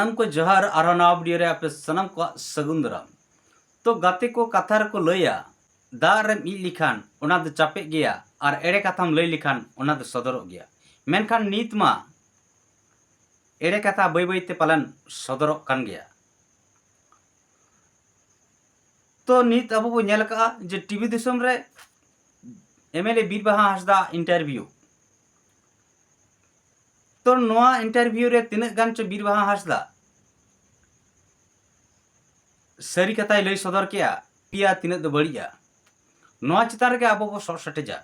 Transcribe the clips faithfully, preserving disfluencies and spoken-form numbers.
ᱥᱟᱱᱟᱢ ᱠᱚ ᱡᱚᱦᱟᱨ, ᱟᱨᱦᱚᱸ ᱱᱟᱣᱟ ᱵᱷᱤᱰᱤᱭᱳ ᱨᱮ ᱟᱯᱮ ᱥᱟᱱᱟᱢ ᱠᱚᱣᱟᱜ ᱥᱟᱹᱜᱩᱱ ᱫᱟᱨᱟᱢ᱾ ᱛᱚ ᱜᱟᱛᱮ ᱠᱚ, ᱠᱟᱛᱷᱟ ᱨᱮᱠᱚ ᱞᱟᱹᱭᱟ, ᱫᱟᱜ ᱨᱮᱢ ᱤᱡ ᱞᱮᱠᱷᱟᱱ ᱚᱱᱟ ᱫᱚ ᱪᱟᱯᱮᱜ ᱜᱮᱭᱟ, ᱟᱨ ᱮᱲᱮ ᱠᱟᱛᱷᱟᱢ ᱞᱟᱹᱭ ᱞᱮᱠᱷᱟᱱ ᱚᱱᱟ ᱫᱚ ᱥᱚᱫᱚᱨᱚᱜ ᱜᱮᱭᱟ᱾ ᱢᱮᱱᱠᱷᱟᱱ ᱱᱤᱛ ᱢᱟ ᱮᱲᱮ ᱠᱟᱛᱷᱟ ᱵᱟᱹᱭ ᱵᱟᱹᱭ ᱛᱮ ᱯᱟᱞᱮᱱ ᱥᱚᱫᱚᱨᱚᱜ ᱠᱟᱱ ᱜᱮᱭᱟ᱾ ᱛᱚ ᱱᱤᱛ ᱟᱵᱚ ᱵᱚ ᱧᱮᱞ ᱟᱠᱟᱫᱼᱟ ᱡᱮ ᱴᱤᱵᱷᱤ ᱫᱤᱥᱚᱢ ᱨᱮ ᱮᱢ ᱮᱞ ᱮ ᱵᱤᱨ ᱵᱟᱦᱟ ᱦᱟᱸᱥᱫᱟ ᱤᱱᱴᱟᱨᱵᱷᱤᱭᱩ᱾ ᱛᱚ ᱱᱚᱣᱟ ᱤᱱᱴᱟᱨᱵᱷᱤᱭᱩ ᱨᱮ ᱛᱤᱱᱟᱹᱜ ᱜᱟᱱ ᱪᱚ ᱵᱤᱨ ᱵᱟᱦᱟ ᱦᱟᱸᱥᱫᱟ ᱥᱟᱹᱨᱤ ᱠᱟᱛᱷᱟᱭ ᱞᱟᱹᱭ ᱥᱚᱫᱚᱨ ᱠᱮᱜᱼᱟ, ᱯᱮᱭᱟ ᱛᱤᱱᱟᱹᱜ ᱫᱚ ᱵᱟᱹᱲᱤᱡᱼᱟ, ᱱᱚᱣᱟ ᱪᱮᱛᱟᱱ ᱨᱮᱜᱮ ᱟᱵᱚ ᱵᱚ ᱥᱚᱜ ᱥᱮᱴᱮᱡᱟ᱾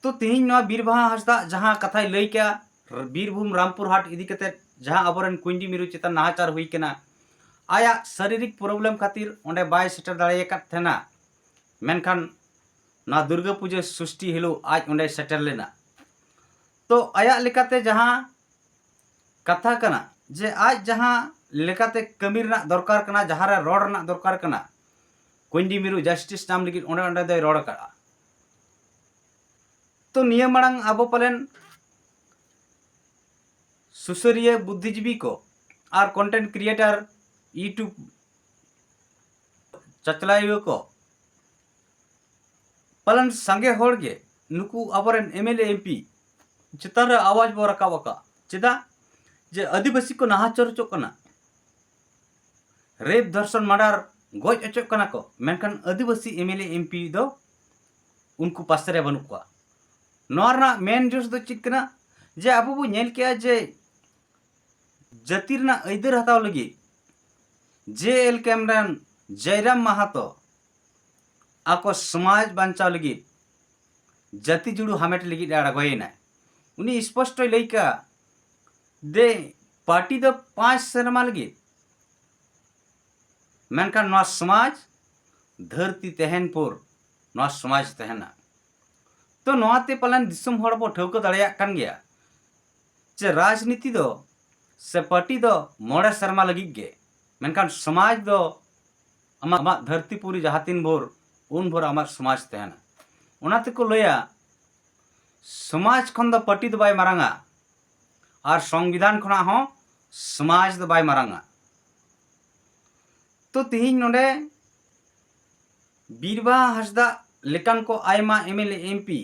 ᱛᱚ ᱛᱮᱦᱮᱧ ᱱᱚᱣᱟ ᱵᱤᱨ ᱵᱟᱦᱟ ᱦᱟᱸᱥᱫᱟ ᱡᱟᱦᱟᱸ ᱠᱟᱛᱷᱟᱭ ᱞᱟᱹᱭ ᱠᱮᱜᱼᱟ, ᱵᱤᱨᱵᱷᱩᱢ ᱨᱟᱢᱯᱩᱨ ᱦᱟᱴ ᱤᱫᱤ ᱠᱟᱛᱮ, ᱡᱟᱦᱟᱸ ᱟᱵᱚᱨᱮᱱ ᱠᱩᱧᱡᱤ ᱢᱤᱨᱩ ᱪᱮᱛᱟᱱ ᱱᱟᱦᱟᱪᱟᱨ ᱦᱩᱭ ᱠᱟᱱᱟ, ᱟᱭᱟᱜ ᱥᱟᱨᱤᱨᱤᱠ ᱯᱨᱚᱵᱞᱮᱢ ᱠᱷᱟᱹᱛᱤᱨ ᱚᱸᱰᱮ ᱵᱟᱭ ᱥᱮᱴᱮᱨ ᱫᱟᱲᱮ ᱟᱠᱟᱫ ᱛᱟᱦᱮᱱᱟ᱾ ᱢᱮᱱᱠᱷᱟᱱ ᱱᱚᱣᱟ ᱫᱩᱨᱜᱟᱹ ᱯᱩᱡᱟᱹ ᱥᱩᱥᱴᱤ ᱦᱤᱞᱳᱜ ᱟᱡ ᱚᱸᱰᱮᱭ ᱥᱮᱴᱮᱨ ᱞᱮᱱᱟ᱾ ᱛᱚ ᱟᱭᱟᱜ ᱞᱮᱠᱟᱛᱮ ᱡᱟᱦᱟᱸ ᱠᱟᱛᱷᱟ ᱠᱟᱱᱟ, ᱡᱮ ᱟᱡ ᱡᱟᱦᱟᱸ ᱞᱮᱠᱟᱛᱮ ᱠᱟᱹᱢᱤ ᱨᱮᱱᱟᱜ ᱫᱚᱨᱠᱟᱨ ᱠᱟᱱᱟ, ᱡᱟᱦᱟᱸ ᱨᱮ ᱨᱚᱲ ᱨᱮᱱᱟᱜ ᱫᱚᱨᱠᱟᱨ ᱠᱟᱱᱟ, ᱠᱩᱧᱡᱤ ᱢᱤᱨᱩ ᱡᱟᱥᱴᱤᱥ ᱧᱟᱢ ᱞᱟᱹᱜᱤᱫ ᱚᱸᱰᱮ ᱚᱸᱰᱮ ᱫᱚᱭ ᱨᱚᱲ ᱟᱠᱟᱫᱼᱟ᱾ ᱛᱚ ᱱᱤᱭᱟᱹ ᱢᱟᱲᱟᱝ ᱟᱵᱚ ᱯᱟᱞᱮᱱ ᱥᱩᱥᱟᱹᱨᱤᱭᱟᱹ, ᱵᱩᱫᱽᱫᱷᱤᱡᱤᱵᱤ ᱠᱚ ᱟᱨ ᱠᱚᱱᱴᱮᱱᱴ ᱠᱨᱤᱭᱮᱴᱟᱨ, ᱤᱭᱩᱴᱩᱵᱽ ᱪᱟᱪᱞᱟᱣᱤᱭᱟᱹ ᱠᱚ ᱯᱟᱞᱮᱱ ᱥᱟᱸᱜᱮ ᱦᱚᱲ ᱜᱮ ᱱᱩᱠᱩ ᱟᱵᱚᱨᱮᱱ M L A, M P ᱪᱮᱛᱟᱱ ᱨᱮ ᱟᱣᱟᱡᱽ ᱵᱚ ᱨᱟᱠᱟᱵ ᱟᱠᱟᱫ᱾ ᱪᱮᱫᱟᱜ? ᱡᱮ ᱟᱹᱫᱤᱵᱟᱹᱥᱤ ᱠᱚ ᱱᱟᱦᱟᱪᱟᱨ ᱦᱚᱪᱚᱜ ᱠᱟᱱᱟ, ᱨᱮᱯ, ᱫᱷᱚᱨᱥᱚᱱ, ᱢᱟᱨᱰᱟᱨ, ᱜᱚᱡ ᱦᱚᱪᱚᱜ ᱠᱟᱱᱟ ᱠᱚ, ᱢᱮᱱᱠᱷᱟᱱ ᱟᱹᱫᱤᱵᱟᱹᱥᱤ M L A, M P ᱫᱚ ᱩᱱᱠᱩ ᱯᱟᱥᱮ ᱨᱮ ᱵᱟᱹᱱᱩᱜ ᱠᱚᱣᱟ᱾ ᱱᱚᱣᱟ ᱨᱮᱱᱟᱜ ᱢᱮᱱ ᱡᱳᱥ ᱫᱚ ᱪᱮᱫ ᱠᱟᱱᱟ? ᱡᱮ ᱟᱵᱚ ᱵᱚ ᱧᱮᱞ ᱠᱮᱜᱼᱟ ᱡᱮ ᱡᱟᱹᱛᱤ ᱨᱮᱱᱟᱜ ᱟᱹᱭᱫᱟᱹᱨ ᱦᱟᱛᱟᱣ ᱞᱟᱹᱜᱤᱫ ᱡᱮ ᱮᱞ ᱠᱮᱢ ᱨᱮᱱ ᱡᱚᱭᱨᱟᱢ ᱢᱟᱦᱟᱛᱚ ᱟᱠᱚ ᱥᱚᱢᱟᱡᱽ ᱵᱟᱧᱪᱟᱣ ᱞᱟᱹᱜᱤᱫ, ᱡᱟᱹᱛᱤ ᱡᱩᱲᱩ ᱦᱟᱢᱮᱴ ᱞᱟᱹᱜᱤᱫ ᱮ ᱟᱬᱜᱚᱭᱮᱱᱟ᱾ ᱩᱱᱤ ᱥᱯᱚᱥᱴᱚᱭ ᱞᱟᱹᱭ ᱠᱟᱜᱼᱟ, ᱫᱮ ᱯᱟᱨᱴᱤ ᱫᱚ ᱯᱟᱸᱪ ᱥᱮᱨᱢᱟ ᱞᱟᱹᱜᱤᱫ, ᱢᱮᱱᱠᱷᱟᱱ ᱱᱚᱣᱟ ᱥᱚᱢᱟᱡᱽ ᱫᱷᱟᱹᱨᱛᱤ ᱛᱟᱦᱮᱱ ᱯᱩᱨ ᱱᱚᱣᱟ ᱥᱚᱢᱟᱡᱽ ᱛᱟᱦᱮᱱᱟ᱾ ᱛᱚ ᱱᱚᱣᱟᱛᱮ ᱯᱟᱞᱮᱱ ᱫᱤᱥᱚᱢ ᱦᱚᱲ ᱵᱚ ᱴᱷᱟᱹᱣᱠᱟᱹ ᱫᱟᱲᱮᱭᱟᱜ ᱠᱟᱱ ᱜᱮᱭᱟ ᱡᱮ ᱨᱟᱡᱽᱱᱤᱛᱤ ᱫᱚ ᱥᱮ ᱯᱟᱨᱴᱤ ᱫᱚ ᱢᱚᱬᱮ ᱥᱮᱨᱢᱟ ᱞᱟᱹᱜᱤᱫ ᱜᱮ, ᱢᱮᱱᱠᱷᱟᱱ ᱥᱚᱢᱟᱡᱽ ᱫᱚ ᱟᱢᱟᱜ, ᱟᱢᱟᱜ ᱫᱷᱟᱹᱨᱛᱤ ᱯᱩᱨᱤ ᱡᱟᱦᱟᱸ ᱛᱤᱱ ᱵᱷᱳᱨ, ᱩᱱ ᱵᱷᱳᱨ ᱟᱢᱟᱜ ᱥᱚᱢᱟᱡᱽ ᱛᱟᱦᱮᱱᱟ᱾ ᱚᱱᱟ ᱛᱮᱠᱚ ᱞᱟᱹᱭᱟ, ᱥᱚᱢᱟᱡᱽ ᱠᱷᱚᱱ ᱫᱚ ᱯᱟᱨᱴᱤ ᱫᱚ ᱵᱟᱭ ᱢᱟᱨᱟᱝᱟ, ᱟᱨ ᱥᱚᱝᱵᱤᱫᱷᱟᱱ ᱠᱷᱚᱱᱟᱜ ᱦᱚᱸ ᱥᱚᱢᱟᱡᱽ ᱫᱚ ᱵᱟᱭ ᱢᱟᱨᱟᱝᱟ᱾ ᱛᱚ ᱛᱤᱦᱤᱧ ᱱᱚᱰᱮ ᱵᱤᱨᱵᱟᱦᱟ ᱦᱟᱸᱥᱫᱟ ᱞᱮᱠᱟᱱ ᱠᱚ ᱟᱭᱢᱟ M L A, M P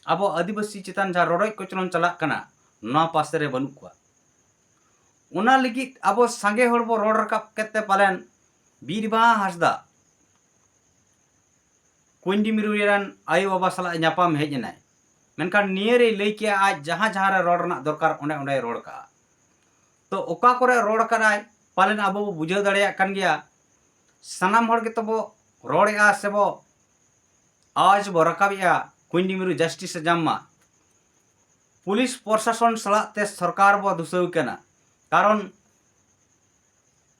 ᱟᱵᱚ ᱟᱹᱫᱤᱵᱟᱹᱥᱤ ᱪᱮᱛᱟᱱ ᱡᱟᱦᱟᱸ ᱨᱚᱰᱚᱡ ᱠᱚᱪᱞᱚᱱ ᱪᱟᱞᱟᱜ ᱠᱟᱱᱟ, ᱱᱚᱣᱟ ᱯᱟᱥᱮ ᱨᱮ ᱵᱟᱹᱱᱩᱜ ᱠᱚᱣᱟ᱾ ᱚᱱᱟ ᱞᱟᱹᱜᱤᱫ ᱟᱵᱚ ᱥᱟᱸᱜᱮ ᱦᱚᱲ ᱵᱚ ᱨᱚᱲ ᱨᱟᱠᱟᱵ ᱠᱮᱫ ᱛᱮ ᱯᱟᱞᱮᱱ ᱵᱤᱨᱵᱟᱦᱟ ᱦᱟᱸᱥᱫᱟ ᱠᱩᱧᱰᱤ ᱢᱤᱨᱩ ᱨᱮᱱ ᱟᱭᱳ ᱵᱟᱵᱟ ᱥᱟᱞᱟᱜ ᱧᱟᱯᱟᱢ ᱦᱮᱡ ᱮᱱᱟᱭ᱾ ᱢᱮᱱᱠᱷᱟᱱ ᱱᱤᱭᱟᱹ ᱨᱮᱭ ᱞᱟᱹᱭ ᱠᱮᱜᱼᱟ, ᱟᱡ ᱡᱟᱦᱟᱸ ᱡᱟᱦᱟᱸ ᱨᱮ ᱨᱚᱲ ᱨᱮᱱᱟᱜ ᱫᱚᱨᱠᱟᱨ, ᱚᱸᱰᱮ ᱚᱸᱰᱮᱭ ᱨᱚᱲ ᱠᱟᱜᱼᱟ᱾ ᱛᱚ ᱚᱠᱟ ᱠᱚᱨᱮ ᱨᱚᱲ ᱠᱟᱫᱟᱭ, ᱯᱟᱞᱮᱱ ᱟᱵᱚ ᱵᱚ ᱵᱩᱡᱷᱟᱹᱣ ᱫᱟᱲᱮᱭᱟᱜ ᱠᱟᱱ ᱜᱮᱭᱟ᱾ ᱥᱟᱱᱟᱢ ᱦᱚᱲ ᱜᱮᱛᱚ ᱵᱚ ᱨᱚᱲᱮᱜᱼᱟ ᱥᱮ ᱵᱚ ᱟᱣᱟᱡᱽ ᱵᱚ ᱨᱟᱠᱟᱵᱮᱜᱼᱟ, ᱠᱩᱧᱰᱤ ᱢᱤᱨᱩ justice ᱮ ᱧᱟᱢ ᱢᱟ᱾ ᱯᱩᱞᱤᱥ ᱯᱨᱚᱥᱟᱥᱚᱱ ᱥᱟᱞᱟᱜ ᱛᱮ ᱥᱚᱨᱠᱟᱨ ᱵᱚ ᱫᱩᱥᱟᱹᱣ ᱠᱟᱱᱟ, ᱠᱟᱨᱚᱱ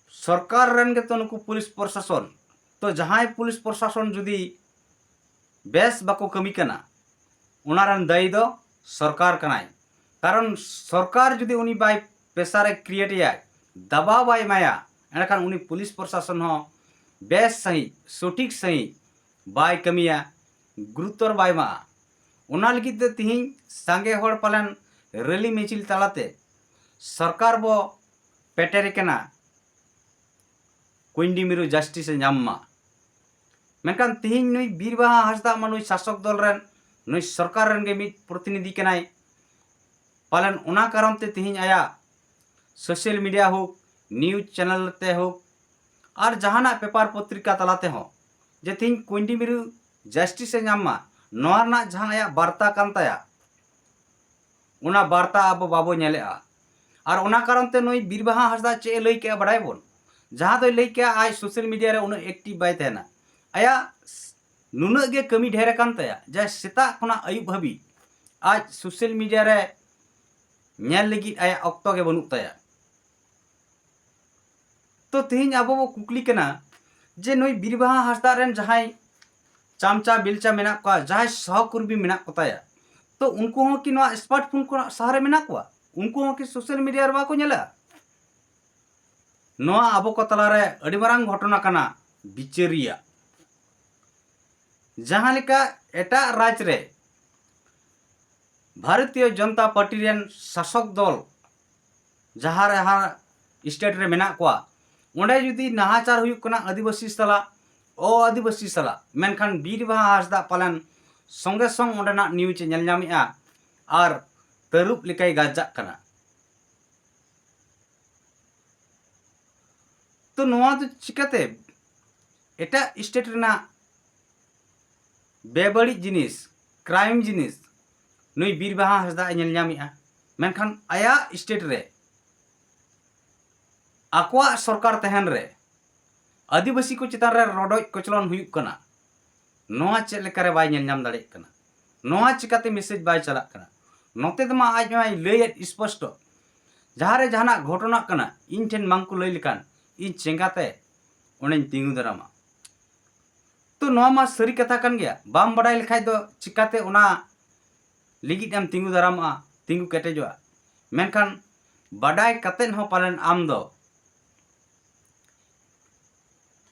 ᱥᱚᱨᱠᱟᱨ ᱨᱮᱱ ᱜᱮᱛᱚ ᱱᱩᱠᱩ ᱯᱩᱞᱤᱥ ᱯᱨᱚᱥᱟᱥᱚᱱ᱾ ᱛᱚ ᱡᱟᱦᱟᱸᱭ ᱯᱩᱞᱤᱥ ᱯᱨᱚᱥᱟᱥᱚᱱ ᱡᱩᱫᱤ ᱵᱮᱥ ᱵᱟᱠᱚ ᱠᱟᱹᱢᱤ ᱠᱟᱱᱟ, ᱚᱱᱟ ᱨᱮᱱ ᱫᱟᱭᱤ ᱫᱚ ᱥᱚᱨᱠᱟᱨ ᱠᱟᱱᱟᱭ᱾ ᱠᱟᱨᱚᱱ ᱥᱚᱨᱠᱟᱨ ᱡᱩᱫᱤ ᱩᱱᱤ ᱵᱟᱭ pressure ᱮ create ᱮᱭᱟᱭ, ᱫᱟᱵᱟᱣ ᱵᱟᱭ ᱮᱢᱟᱭᱟ, ᱮᱸᱰᱮᱠᱷᱟᱱ ᱩᱱᱤ ᱯᱩᱞᱤᱥ ᱯᱨᱚᱥᱟᱥᱚᱱ ᱦᱚᱸ ᱵᱮᱥ ᱥᱟᱺᱦᱤᱡ, ᱥᱚᱴᱷᱤᱠ ᱥᱟᱺᱦᱤᱡ ᱵᱟᱭ ᱠᱟᱹᱢᱤᱭᱟ, ᱜᱩᱨᱩᱛᱚᱨ ᱵᱟᱭ ᱮᱢᱟᱜᱼᱟ᱾ ᱚᱱᱟ ᱞᱟᱹᱜᱤᱫ ᱛᱮ ᱛᱤᱦᱤᱧ ᱥᱟᱸᱜᱮ ᱦᱚᱲ ᱯᱟᱞᱮᱱ ᱨᱮᱞᱤ ᱢᱤᱪᱷᱤᱞ ᱛᱟᱞᱟᱛᱮ ᱥᱚᱨᱠᱟᱨ ᱵᱚ ᱯᱮᱴᱮᱨᱮ ᱠᱟᱱᱟ, ᱠᱩᱧᱰᱤ ᱢᱤᱨᱩ justice ᱮ ᱧᱟᱢ ᱢᱟ᱾ ᱢᱮᱱᱠᱷᱟᱱ ᱛᱤᱦᱤᱧ ᱱᱩᱭ ᱵᱤᱨᱵᱟᱦᱟ ᱦᱟᱸᱥᱫᱟ ᱢᱟ ᱱᱩᱭ ᱥᱟᱥᱚᱠ ᱫᱚᱞ ᱨᱮᱱ, ᱱᱩᱭ ᱥᱚᱨᱠᱟᱨ ᱨᱮᱱ ᱜᱮ ᱢᱤᱫ ᱯᱨᱚᱛᱤᱱᱤᱫᱷᱤ ᱠᱟᱱᱟᱭ᱾ ᱯᱟᱞᱮᱱ ᱚᱱᱟ ᱠᱟᱨᱚᱱ ᱛᱮ ᱛᱤᱦᱤᱧ ᱟᱭᱟᱜ social media ᱦᱳᱠ, news channel ᱛᱮ ᱦᱳᱠ, ᱟᱨ ᱡᱟᱦᱟᱱᱟᱜ ᱯᱮᱯᱟᱨ ᱯᱚᱛᱨᱤᱠᱟ ᱛᱟᱞᱟ ᱛᱮᱦᱚᱸ, ᱡᱮ ᱛᱤᱦᱤᱧ ᱠᱩᱧᱰᱤ ᱢᱤᱨᱩ justice ᱮ ᱧᱟᱢ ᱢᱟ, ᱱᱚᱣᱟ ᱨᱮᱱᱟᱜ ᱡᱟᱦᱟᱸ ᱟᱭᱟᱜ ᱵᱟᱨᱛᱟ ᱠᱟᱱ ᱛᱟᱭᱟ, ᱚᱱᱟ ᱵᱟᱨᱛᱟ ᱟᱵᱚ ᱵᱟᱵᱚ ᱧᱮᱞᱮᱜᱼᱟ᱾ ᱟᱨ ᱚᱱᱟ ᱠᱟᱨᱚᱱ ᱛᱮ ᱱᱩᱭ ᱵᱤᱨᱵᱟᱦᱟ ᱦᱟᱸᱥᱫᱟ ᱪᱮᱫ ᱮ ᱞᱟᱹᱭ ᱠᱮᱜᱼᱟ ᱵᱟᱰᱟᱭ ᱵᱚᱱ? ᱡᱟᱦᱟᱸ ᱫᱚᱭ ᱞᱟᱹᱭ ᱠᱮᱜᱼᱟ, ᱟᱡ social media ᱨᱮ ᱩᱱᱟᱹᱜ active ᱵᱟᱭ ᱛᱟᱦᱮᱱᱟ, ᱟᱭᱟᱜ ᱱᱩᱱᱟᱹᱜ ᱜᱮ ᱠᱟᱹᱢᱤ ᱰᱷᱮᱨ ᱟᱠᱟᱱ ᱛᱟᱭᱟ ᱡᱮ ᱥᱮᱛᱟᱜ ᱠᱷᱚᱱᱟᱜ ᱟᱹᱭᱩᱵ ᱦᱟᱹᱵᱤᱡ ᱟᱡ social media ᱨᱮ ᱧᱮᱞ ᱞᱟᱹᱜᱤᱫ ᱟᱭᱟᱜ ᱚᱠᱛᱚ ᱜᱮ ᱵᱟᱹᱱᱩᱜ ᱛᱟᱭᱟ᱾ ᱛᱚ ᱛᱤᱦᱤᱧ ᱟᱵᱚ ᱵᱚ ᱠᱩᱠᱞᱤ ᱠᱟᱱᱟ ᱡᱮ ᱱᱩᱭ ᱵᱤᱨᱵᱟᱦᱟ ᱦᱟᱸᱥᱫᱟ ᱨᱮᱱ ᱡᱟᱦᱟᱸᱭ ᱪᱟᱢᱪᱟ ᱵᱮᱞᱪᱟ ᱢᱮᱱᱟᱜ ᱠᱚᱣᱟ, ᱡᱟᱦᱟᱸᱭ ᱥᱚᱦᱚᱠᱚᱨᱢᱤ ᱢᱮᱱᱟᱜ ᱠᱚᱛᱟᱭᱟ, ᱛᱚ ᱩᱱᱠᱩ ᱦᱚᱸ ᱠᱤ ᱱᱚᱣᱟ smartphone ᱠᱷᱚᱱᱟᱜ ᱥᱟᱦᱟᱨᱮ ᱢᱮᱱᱟᱜ ᱠᱚᱣᱟ? ᱩᱱᱠᱩ ᱦᱚᱸ ᱠᱤ social media ᱨᱮ ᱵᱟᱠᱚ ᱧᱮᱞᱟ? ᱱᱚᱣᱟ ᱟᱵᱚ ᱠᱚ ᱛᱟᱞᱟᱨᱮ ᱟᱹᱰᱤ ᱢᱟᱨᱟᱝ ᱜᱷᱚᱴᱚᱱᱟ ᱠᱟᱱᱟ ᱵᱤᱪᱟᱹᱨ ᱨᱮᱭᱟᱜ᱾ ᱡᱟᱦᱟᱸ ᱞᱮᱠᱟ ᱮᱴᱟᱜ ᱨᱟᱡᱽ ᱨᱮ ᱵᱷᱟᱨᱚᱛᱤᱭᱚ ᱡᱚᱱᱚᱛᱟ ᱯᱟᱨᱴᱤ ᱨᱮᱱ ᱥᱟᱥᱚᱠ ᱫᱚᱞ ᱡᱟᱦᱟᱸ ᱨᱮ ᱦᱟᱸᱜ state ᱨᱮ ᱢᱮᱱᱟᱜ ᱠᱚᱣᱟ, ᱚᱸᱰᱮ ᱡᱩᱫᱤ ᱱᱟᱦᱟᱪᱟᱨ ᱦᱩᱭᱩᱜ ᱠᱟᱱᱟ ᱟᱹᱫᱤᱵᱟᱹᱥᱤ ᱥᱟᱞᱟᱜ, ᱚ ᱟᱹᱫᱤᱵᱟᱹᱥᱤ ᱥᱟᱞᱟᱜ, ᱢᱮᱱᱠᱷᱟᱱ ᱵᱤᱨ ᱵᱟᱦᱟ ᱦᱟᱸᱥᱫᱟ ᱯᱟᱞᱮᱱ ᱥᱚᱸᱜᱮ ᱥᱚᱝ ᱚᱸᱰᱮᱱᱟᱜ news ᱮ ᱧᱮᱞ ᱧᱟᱢᱮᱜᱼᱟ ᱟᱨ ᱛᱟᱹᱨᱩᱵ ᱞᱮᱠᱟᱭ ᱜᱟᱨᱡᱟᱜ ᱠᱟᱱᱟ᱾ ᱛᱚ ᱱᱚᱣᱟ ᱫᱚ ᱪᱤᱠᱟᱹᱛᱮ ᱮᱴᱟᱜ state ᱨᱮᱱᱟᱜ ᱵᱮᱵᱟᱹᱲᱤᱡ ᱡᱤᱱᱤᱥ, crime ᱡᱤᱱᱤᱥ ᱱᱩᱭ ᱵᱤᱨ ᱵᱟᱦᱟ ᱦᱟᱸᱥᱫᱟ ᱮ ᱧᱮᱞ ᱧᱟᱢᱮᱜᱼᱟ, ᱢᱮᱱᱠᱷᱟᱱ ᱟᱭᱟᱜ state ᱨᱮ ᱟᱠᱚᱣᱟᱜ ᱥᱚᱨᱠᱟᱨ ᱛᱟᱦᱮᱱ ᱨᱮ ᱟᱹᱫᱤᱵᱟᱹᱥᱤ ᱠᱚ ᱪᱮᱛᱟᱱ ᱨᱮ ᱨᱚᱰᱚᱡ ᱠᱚᱪᱞᱚᱱ ᱦᱩᱭᱩᱜ ᱠᱟᱱᱟ, ᱱᱚᱣᱟ ᱪᱮᱫ ᱞᱮᱠᱟᱨᱮ ᱵᱟᱭ ᱧᱮᱞ ᱧᱟᱢ ᱫᱟᱲᱮᱭᱟᱜ ᱠᱟᱱᱟ? ᱱᱚᱣᱟ ᱪᱤᱠᱟᱹᱛᱮ message ᱵᱟᱭ ᱪᱟᱞᱟᱜ ᱠᱟᱱᱟ? ᱱᱚᱛᱮ ᱫᱚ ᱢᱟ ᱟᱡ ᱢᱟᱭ ᱞᱟᱹᱭᱮᱫ ᱥᱯᱚᱥᱴᱚ, ᱡᱟᱦᱟᱸ ᱨᱮ ᱡᱟᱦᱟᱱᱟᱜ ᱜᱷᱚᱴᱚᱱᱟᱜ ᱠᱟᱱᱟ, ᱤᱧ ᱴᱷᱮᱱ ᱵᱟᱝ ᱠᱚ ᱞᱟᱹᱭ ᱞᱮᱠᱷᱟᱱ ᱤᱧ ᱪᱮᱸᱜᱟᱛᱮ ᱚᱸᱰᱮᱧ ᱛᱤᱸᱜᱩ ᱫᱟᱨᱟᱢᱟ᱾ ᱛᱚ ᱱᱚᱣᱟ ᱢᱟ ᱥᱟᱹᱨᱤ ᱠᱟᱛᱷᱟ ᱠᱟᱱ ᱜᱮᱭᱟ, ᱵᱟᱢ ᱵᱟᱰᱟᱭ ᱞᱮᱠᱷᱟᱡ ᱫᱚ ᱪᱤᱠᱟᱹᱛᱮ ᱚᱱᱟ ᱞᱟᱹᱜᱤᱫ ᱮᱢ ᱛᱤᱸᱜᱩ ᱫᱟᱨᱟᱢᱚᱜᱼᱟ, ᱛᱤᱸᱜᱩ ᱠᱮᱴᱮᱡᱚᱜᱼᱟ? ᱢᱮᱱᱠᱷᱟᱱ ᱵᱟᱰᱟᱭ ᱠᱟᱛᱮᱫ ᱦᱚᱸ ᱯᱟᱞᱮᱱ ᱟᱢ ᱫᱚ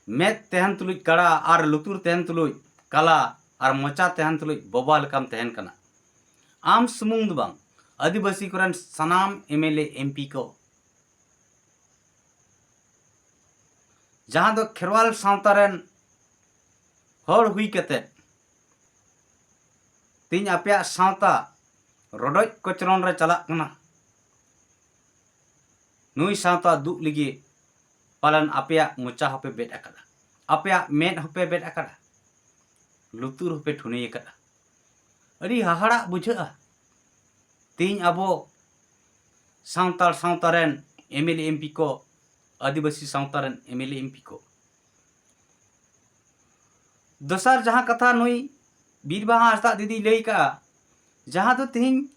ᱢᱮᱫ ᱛᱟᱦᱮᱱ ᱛᱩᱞᱩᱡ ᱠᱟᱲᱟ ᱟᱨ ᱞᱩᱛᱩᱨ ᱛᱟᱦᱮᱱ ᱛᱩᱞᱩᱡ ᱠᱟᱞᱟ ᱟᱨ ᱢᱚᱪᱟ ᱛᱟᱦᱮᱱ ᱛᱩᱞᱩᱡ ᱵᱚᱵᱟ ᱞᱮᱠᱟᱢ ᱛᱟᱦᱮᱱ ᱠᱟᱱᱟ᱾ ᱟᱢ ᱥᱩᱢᱩᱝ ᱫᱚ ᱵᱟᱝ, ᱟᱹᱫᱤᱵᱟᱹᱥᱤ ᱠᱚᱨᱮᱱ ᱥᱟᱱᱟᱢ MLA MP ᱠᱚ, ᱡᱟᱦᱟᱸ ᱫᱚ ᱠᱷᱮᱨᱣᱟᱞ ᱥᱟᱶᱛᱟ ᱨᱮᱱ ᱦᱚᱲ ᱦᱩᱭ ᱠᱟᱛᱮᱫ ᱛᱮᱦᱮᱧ ᱟᱯᱮᱭᱟᱜ ᱥᱟᱶᱛᱟ ᱨᱚᱰᱚᱡ ᱠᱚᱪᱞᱚᱱ ᱨᱮ ᱪᱟᱞᱟᱜ ᱠᱟᱱᱟ, ᱱᱩᱭ ᱥᱟᱶᱛᱟ ᱫᱩᱜ ᱞᱟᱹᱜᱤᱫ ᱯᱟᱞᱮᱱ ᱟᱯᱮᱭᱟᱜ ᱢᱚᱪᱟ ᱦᱚᱸᱯᱮ ᱵᱮᱫ ᱟᱠᱟᱫᱟ, ᱟᱯᱮᱭᱟᱜ ᱢᱮᱫ ᱦᱚᱸᱯᱮ ᱵᱮᱫ ᱟᱠᱟᱫᱟ, ᱞᱩᱛᱩᱨ ᱦᱚᱸᱯᱮ ᱴᱷᱩᱱᱤ ᱟᱠᱟᱫᱟ᱾ ᱟᱹᱰᱤ ᱦᱟᱦᱟᱲᱟᱜ ᱵᱩᱡᱷᱟᱹᱜᱼᱟ᱾ ᱛᱮᱦᱮᱧ ᱟᱵᱚ ᱥᱟᱱᱛᱟᱲ ᱥᱟᱶᱛᱟ ᱨᱮᱱ MLA MP ᱠᱚ, ᱟᱹᱫᱤᱵᱟᱹᱥᱤ ᱥᱟᱶᱛᱟ ᱨᱮᱱ MLA MP ᱠᱚ, ᱫᱚᱥᱟᱨ ᱡᱟᱦᱟᱸ ᱠᱟᱛᱷᱟ ᱱᱩᱭ ᱵᱤᱨ ᱵᱟᱦᱟ ᱦᱟᱸᱥᱫᱟᱜ ᱫᱤᱫᱤᱭ ᱞᱟᱹᱭ ᱠᱟᱜᱼᱟ, ᱡᱟᱦᱟᱸ ᱫᱚ ᱛᱮᱦᱮᱧ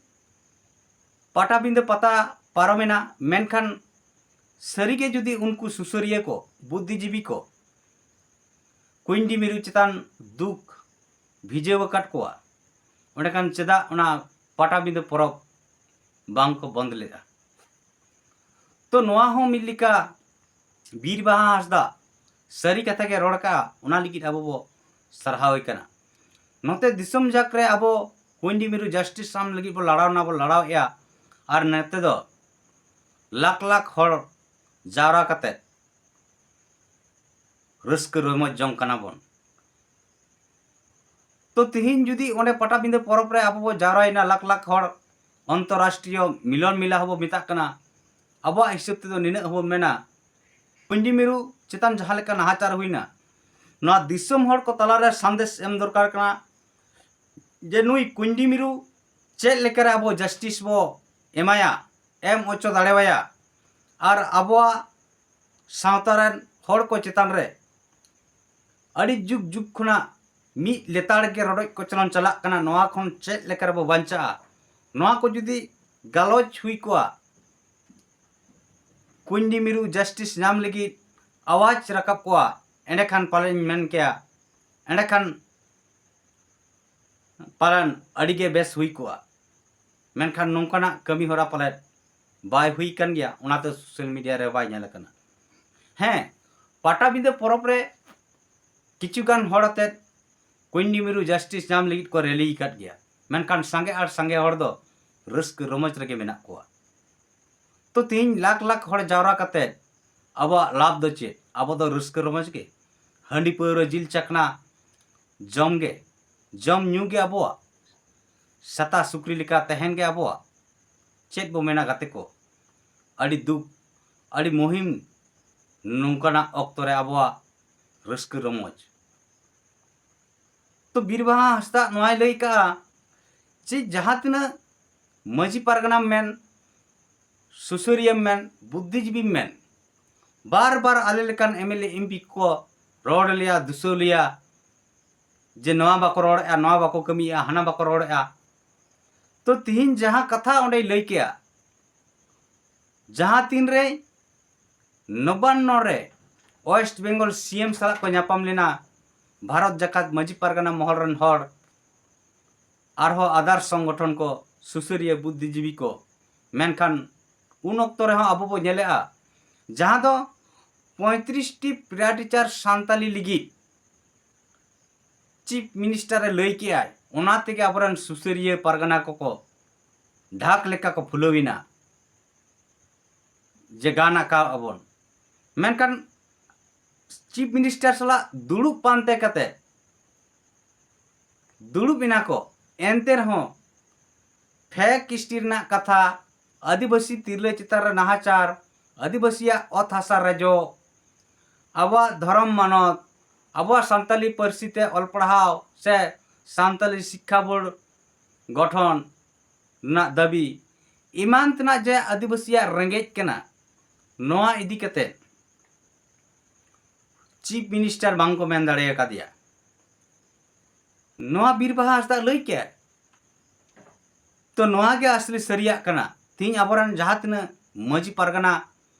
ᱯᱟᱴᱟᱵᱤᱸᱫᱟᱹ ᱯᱟᱛᱟ ᱯᱟᱨᱚᱢᱮᱱᱟ, ᱢᱮᱱᱠᱷᱟᱱ ᱥᱟᱹᱨᱤᱜᱮ ᱡᱩᱫᱤ ᱩᱱᱠᱩ ᱥᱩᱥᱟᱹᱨᱤᱭᱟᱹ ᱠᱚ, ᱵᱩᱫᱽᱫᱷᱤᱡᱤᱵᱤ ᱠᱚ ᱠᱩᱸᱭᱰᱤ ᱢᱤᱨᱩ ᱪᱮᱛᱟᱱ ᱫᱩᱠ ᱵᱷᱤᱡᱟᱹᱣ ᱟᱠᱟᱫ ᱠᱚᱣᱟ, ᱚᱸᱰᱮ ᱠᱷᱟᱱ ᱪᱮᱫᱟᱜ ᱚᱱᱟ ᱯᱟᱴᱟᱵᱤᱸᱫᱟᱹ ᱯᱚᱨᱚᱵᱽ ᱵᱟᱝ ᱠᱚ ᱵᱚᱱᱫ ᱞᱮᱫᱼᱟ? ᱛᱚ ᱱᱚᱣᱟ ᱦᱚᱸ ᱢᱤᱫ ᱞᱮᱠᱟ ᱵᱤᱨ ᱵᱟᱦᱟ ᱦᱟᱸᱥᱫᱟ ᱥᱟᱹᱨᱤ ᱠᱟᱛᱷᱟ ᱜᱮ ᱨᱚᱲ ᱠᱟᱜᱼᱟ, ᱚᱱᱟ ᱞᱟᱹᱜᱤᱫ ᱟᱵᱚ ᱵᱚ ᱥᱟᱨᱦᱟᱣᱮ ᱠᱟᱱᱟ᱾ ᱱᱚᱛᱮ ᱫᱤᱥᱚᱢ ᱡᱟᱠ ᱨᱮ ᱟᱵᱚ ᱠᱩᱸᱭᱰᱤ ᱢᱤᱨᱩ justice ᱟᱢ ᱞᱟᱹᱜᱤᱫ ᱵᱚ ᱞᱟᱲᱟᱣ ᱱᱟ, ᱵᱚ ᱞᱟᱲᱟᱣᱮᱫᱼᱟ, ᱟᱨ ᱱᱚᱛᱮ ᱫᱚ ᱞᱟᱠᱷ ᱞᱟᱠᱷ ᱦᱚᱲ ᱡᱟᱣᱨᱟ ᱠᱟᱛᱮ ᱨᱟᱹᱥᱠᱟᱹ ᱨᱚᱢᱚᱡᱽ ᱡᱚᱝ ᱠᱟᱱᱟ ᱵᱚᱱ᱾ ᱛᱚ ᱛᱤᱦᱤᱧ ᱡᱩᱫᱤ ᱚᱸᱰᱮ ᱯᱟᱴᱟᱵᱤᱸᱫᱟᱹ ᱯᱚᱨᱚᱵᱽ ᱨᱮ ᱟᱵᱚ ᱵᱚ ᱡᱟᱣᱨᱟᱭᱮᱱᱟ ᱞᱟᱠᱷ ᱞᱟᱠᱷ ᱦᱚᱲ, ᱚᱱᱛᱚᱨᱨᱟᱥᱴᱨᱤᱭᱚ ᱢᱤᱞᱚᱱ ᱢᱮᱞᱟ ᱦᱚᱸᱵᱚ ᱢᱮᱛᱟᱜ ᱠᱟᱱᱟ, ᱟᱵᱚᱣᱟᱜ ᱦᱤᱥᱟᱹᱵ ᱛᱮᱫᱚ ᱱᱤᱱᱟᱹᱜ ᱦᱚᱸᱵᱚ ᱢᱮᱱᱟ, ᱠᱩᱧᱰᱤ ᱢᱤᱨᱩ ᱪᱮᱛᱟᱱ ᱡᱟᱦᱟᱸ ᱞᱮᱠᱟ ᱱᱟᱦᱟᱪᱟᱨ ᱦᱩᱭᱱᱟ, ᱱᱚᱣᱟ ᱫᱤᱥᱚᱢ ᱦᱚᱲ ᱠᱚ ᱛᱟᱞᱟᱨᱮ ᱥᱟᱸᱫᱮᱥ ᱮᱢ ᱫᱚᱨᱠᱟᱨ ᱠᱟᱱᱟ ᱡᱮ ᱱᱩᱭ ᱠᱩᱧᱰᱤ ᱢᱤᱨᱩ ᱪᱮᱫ ᱞᱮᱠᱟᱨᱮ ᱟᱵᱚ justice ᱵᱚ ᱮᱢᱟᱭᱟ, ᱮᱢ ᱦᱚᱪᱚ ᱫᱟᱲᱮᱣᱟᱭᱟ᱾ ᱟᱨ ᱟᱵᱚᱣᱟᱜ ᱥᱟᱶᱛᱟ ᱨᱮᱱ ᱦᱚᱲ ᱠᱚ ᱪᱮᱛᱟᱱ ᱨᱮ ᱟᱹᱰᱤ ᱡᱩᱜᱽ ᱡᱩᱜᱽ ᱠᱷᱚᱱᱟᱜ ᱢᱤᱫ ᱞᱮᱛᱟᱲ ᱜᱮ ᱨᱚᱰᱚᱡ ᱠᱚᱪᱞᱚᱱ ᱪᱟᱞᱟᱜ ᱠᱟᱱᱟ, ᱱᱚᱣᱟ ᱠᱷᱚᱱ ᱪᱮᱫ ᱞᱮᱠᱟ ᱨᱮᱵᱚ ᱵᱟᱧᱪᱟᱜᱼᱟ? ᱱᱚᱣᱟ ᱠᱚ ᱡᱩᱫᱤ ᱜᱟᱞᱚᱪ ᱦᱩᱭ ᱠᱚᱜᱼᱟ, ᱠᱩᱧᱰᱤ ᱢᱤᱨᱩ justice ᱧᱟᱢ ᱞᱟᱹᱜᱤᱫ ᱟᱣᱟᱡᱽ ᱨᱟᱠᱟᱵ ᱠᱚᱜᱼᱟ, ᱮᱸᱰᱮᱠᱷᱟᱱ ᱯᱟᱞᱮᱧ ᱢᱮᱱ ᱠᱮᱭᱟ, ᱮᱸᱰᱮᱠᱷᱟᱱ ᱯᱟᱞᱮᱱ ᱟᱹᱰᱤᱜᱮ ᱵᱮᱥ ᱦᱩᱭ ᱠᱚᱜᱼᱟ᱾ ᱢᱮᱱᱠᱷᱟᱱ ᱱᱚᱝᱠᱟᱱᱟᱜ ᱠᱟᱹᱢᱤ ᱦᱚᱨᱟ ᱯᱟᱞᱮᱫ ᱵᱟᱭ ᱦᱩᱭ ᱠᱟᱱ ᱜᱮᱭᱟ, ᱚᱱᱟᱛᱮ social media ᱨᱮ ᱵᱟᱭ ᱧᱮᱞ ᱟᱠᱟᱱᱟ᱾ ᱦᱮᱸ, ᱯᱟᱴᱟᱵᱤᱸᱫᱟᱹ ᱯᱚᱨᱚᱵᱽ ᱨᱮ ᱠᱤᱪᱷᱩ ᱜᱟᱱ ᱦᱚᱲ ᱟᱛᱮᱫ ᱠᱩᱧᱰᱤ ᱢᱤᱨᱩ justice ᱧᱟᱢ ᱞᱟᱹᱜᱤᱫ ᱠᱚ rally ᱟᱠᱟᱫ ᱜᱮᱭᱟ, ᱢᱮᱱᱠᱷᱟᱱ ᱥᱟᱸᱜᱮ ᱟᱨ ᱥᱟᱸᱜᱮ ᱦᱚᱲ ᱫᱚ ᱨᱟᱹᱥᱠᱟᱹ ᱨᱚᱢᱚᱡᱽ ᱨᱮᱜᱮ ᱢᱮᱱᱟᱜ ᱠᱚᱣᱟ᱾ ᱛᱚ ᱛᱮᱦᱮᱧ ᱞᱟᱠᱷ ᱞᱟᱠᱷ ᱦᱚᱲ ᱡᱟᱣᱨᱟ ᱠᱟᱛᱮᱫ ᱟᱵᱚᱣᱟᱜ ᱞᱟᱵᱷ ᱫᱚ ᱪᱮᱫ? ᱟᱵᱚ ᱫᱚ ᱨᱟᱹᱥᱠᱟᱹ ᱨᱚᱢᱚᱡᱽ ᱜᱮ, ᱦᱟᱺᱰᱤ ᱯᱟᱹᱣᱨᱟᱹ ᱡᱤᱞ ᱪᱟᱠᱷᱱᱟ ᱡᱚᱢ ᱜᱮ, ᱡᱚᱢ ᱧᱩ ᱜᱮ ᱟᱵᱚᱣᱟᱜ, ᱥᱮᱛᱟ ᱥᱩᱠᱨᱤ ᱞᱮᱠᱟ ᱛᱟᱦᱮᱱ ᱜᱮ ᱟᱵᱚᱣᱟᱜ᱾ ᱪᱮᱫ ᱵᱚ ᱢᱮᱱᱟ ᱜᱟᱛᱮ ᱠᱚ, ᱟᱹᱰᱤ ᱫᱩᱠ, ᱟᱹᱰᱤ ᱢᱩᱦᱤᱢ ᱱᱚᱝᱠᱟᱱᱟᱜ ᱚᱠᱛᱚ ᱨᱮ ᱟᱵᱚᱣᱟᱜ ᱨᱟᱹᱥᱠᱟᱹ ᱨᱚᱢᱚᱡᱽ᱾ ᱛᱚ ᱵᱤᱨᱵᱟᱦᱟ ᱦᱟᱸᱥᱫᱟᱜ ᱱᱚᱣᱟᱭ ᱞᱟᱹᱭ ᱠᱟᱜᱼᱟ ᱡᱮ ᱡᱟᱦᱟᱸ ᱛᱤᱱᱟᱹᱜ ᱢᱟᱹᱡᱷᱤ ᱯᱟᱨᱜᱟᱱᱟᱢ ᱢᱮᱱ, ᱥᱩᱥᱟᱹᱨᱤᱭᱟᱹᱢ ᱢᱮᱱ, ᱵᱩᱫᱽᱫᱷᱤᱡᱤᱵᱤᱢ ᱢᱮᱱ, ᱵᱟᱨ ᱵᱟᱨ ᱟᱞᱮ ᱞᱮᱠᱟᱱ MLA MP ᱠᱚ ᱨᱚᱲ ᱞᱮᱭᱟ, ᱫᱩᱥᱟᱹᱣ ᱞᱮᱭᱟ ᱡᱮ ᱱᱚᱣᱟ ᱵᱟᱠᱚ ᱨᱚᱲᱮᱜᱼᱟ, ᱱᱚᱣᱟ ᱵᱟᱠᱚ ᱠᱟᱹᱢᱤᱭᱮᱜᱼᱟ, ᱦᱟᱱᱟ ᱵᱟᱠᱚ ᱨᱚᱲᱮᱜᱼᱟ᱾ ᱛᱚ ᱛᱤᱦᱤᱧ ᱡᱟᱦᱟᱸ ᱠᱟᱛᱷᱟ ᱚᱸᱰᱮᱭ ᱞᱟᱹᱭ ᱠᱮᱜᱼᱟ, ᱡᱟᱦᱟᱸ ᱛᱤᱱᱨᱮ ᱱᱚᱵᱟᱱᱱᱚ ᱨᱮ West Bengal CM ᱥᱟᱞᱟᱜ ᱠᱚ ᱧᱟᱯᱟᱢ ᱞᱮᱱᱟ ᱵᱷᱟᱨᱚᱛ ᱡᱟᱠᱟᱛ ᱢᱟᱹᱡᱷᱤ ᱯᱟᱨᱜᱟᱱᱟ ᱢᱚᱦᱚᱞ ᱨᱮᱱ ᱦᱚᱲ, ᱟᱨᱦᱚᱸ other ᱥᱚᱝᱜᱚᱴᱷᱚᱱ ᱠᱚ, ᱥᱩᱥᱟᱹᱨᱤᱭᱟᱹ ᱵᱩᱫᱽᱫᱷᱤᱡᱤᱵᱤ ᱠᱚ, ᱢᱮᱱᱠᱷᱟᱱ ᱩᱱ ᱚᱠᱛᱚ ᱨᱮᱦᱚᱸ ᱟᱵᱚ ᱵᱚ ᱧᱮᱞᱮᱜᱼᱟ ᱡᱟᱦᱟᱸ ᱫᱚ ᱯᱚᱸᱭᱛᱨᱤᱥ ᱴᱤ pre-teacher ᱥᱟᱱᱛᱟᱞᱤ ᱞᱟᱹᱜᱤᱫ Chief Minister ᱮ ᱞᱟᱹᱭ ᱠᱮᱜᱼᱟᱭ, ᱚᱱᱟ ᱛᱮᱜᱮ ᱟᱵᱚᱨᱮᱱ ᱥᱩᱥᱟᱹᱨᱤᱭᱟᱹ ᱯᱟᱨᱜᱟᱱᱟ ᱠᱚᱠᱚ ᱰᱷᱟᱠ ᱞᱮᱠᱟ ᱠᱚ ᱯᱷᱩᱞᱟᱹᱣ ᱮᱱᱟ᱾ ᱡᱮ ᱜᱟᱱ ᱟᱠᱟᱫ ᱟᱵᱚᱱ, ᱢᱮᱱᱠᱷᱟᱱ ᱪᱤᱯ ᱢᱤᱱᱤᱥᱴᱟᱨ ᱥᱟᱞᱟᱜ ᱫᱩᱲᱩᱵ ᱯᱟᱱᱛᱮ ᱠᱟᱛᱮ ᱫᱩᱲᱩᱵ ᱮᱱᱟ ᱠᱚ, ᱮᱱᱛᱮ ᱨᱮᱦᱚᱸ ᱯᱷᱮᱠ ᱠᱤᱥᱴᱤ ᱨᱮᱱᱟᱜ ᱠᱟᱛᱷᱟ, ᱟᱹᱫᱤᱵᱟᱹᱥᱤ ᱛᱤᱨᱞᱟᱹ ᱪᱮᱛᱟᱱ ᱨᱮ ᱱᱟᱦᱟᱪᱟᱨ, ᱟᱹᱫᱤᱵᱟᱹᱥᱤᱭᱟᱜ ᱚᱛ ᱦᱟᱥᱟ ᱨᱮᱡᱚ, ᱟᱵᱚᱣᱟᱜ ᱫᱷᱚᱨᱚᱢ ᱢᱟᱱᱚᱛ, ᱟᱵᱚᱣᱟᱜ ᱥᱟᱱᱛᱟᱞᱤ ᱯᱟᱹᱨᱥᱤ ᱛᱮ ᱚᱞ ᱯᱟᱲᱦᱟᱣ ᱥᱮ ᱥᱟᱱᱛᱟᱞᱤ ᱥᱤᱠᱠᱷᱟ ᱵᱳᱨᱰ ᱜᱚᱴᱷᱚᱱ ᱨᱮᱱᱟᱜ ᱫᱟᱹᱵᱤ, ᱮᱢᱟᱱ ᱛᱮᱱᱟᱜ ᱡᱮ ᱟᱹᱫᱤᱵᱟᱹᱥᱤᱭᱟᱜ ᱨᱮᱸᱜᱮᱡ ᱠᱟᱱᱟ, ᱱᱚᱣᱟ ᱤᱫᱤ ᱠᱟᱛᱮ ᱪᱤᱯ ᱢᱤᱱᱤᱥᱴᱟᱨ ᱵᱟᱝ ᱠᱚ ᱢᱮᱱ ᱫᱟᱲᱮ ᱟᱠᱟᱫᱮᱭᱟ᱾ ᱱᱚᱣᱟ ᱵᱤᱨ ᱵᱟᱦᱟ ᱦᱟᱸᱥᱫᱟ ᱞᱟᱹᱭ ᱠᱮᱫ, ᱛᱚ ᱱᱚᱣᱟ ᱜᱮ ᱟᱥᱞᱤ ᱥᱟᱹᱨᱤᱭᱟᱜ ᱠᱟᱱᱟ᱾ ᱛᱤᱦᱤᱧ ᱟᱵᱚᱨᱮᱱ ᱡᱟᱦᱟᱸ ᱛᱤᱱᱟᱹᱜ ᱢᱟᱹᱡᱷᱤ ᱯᱟᱨᱜᱟᱱᱟ,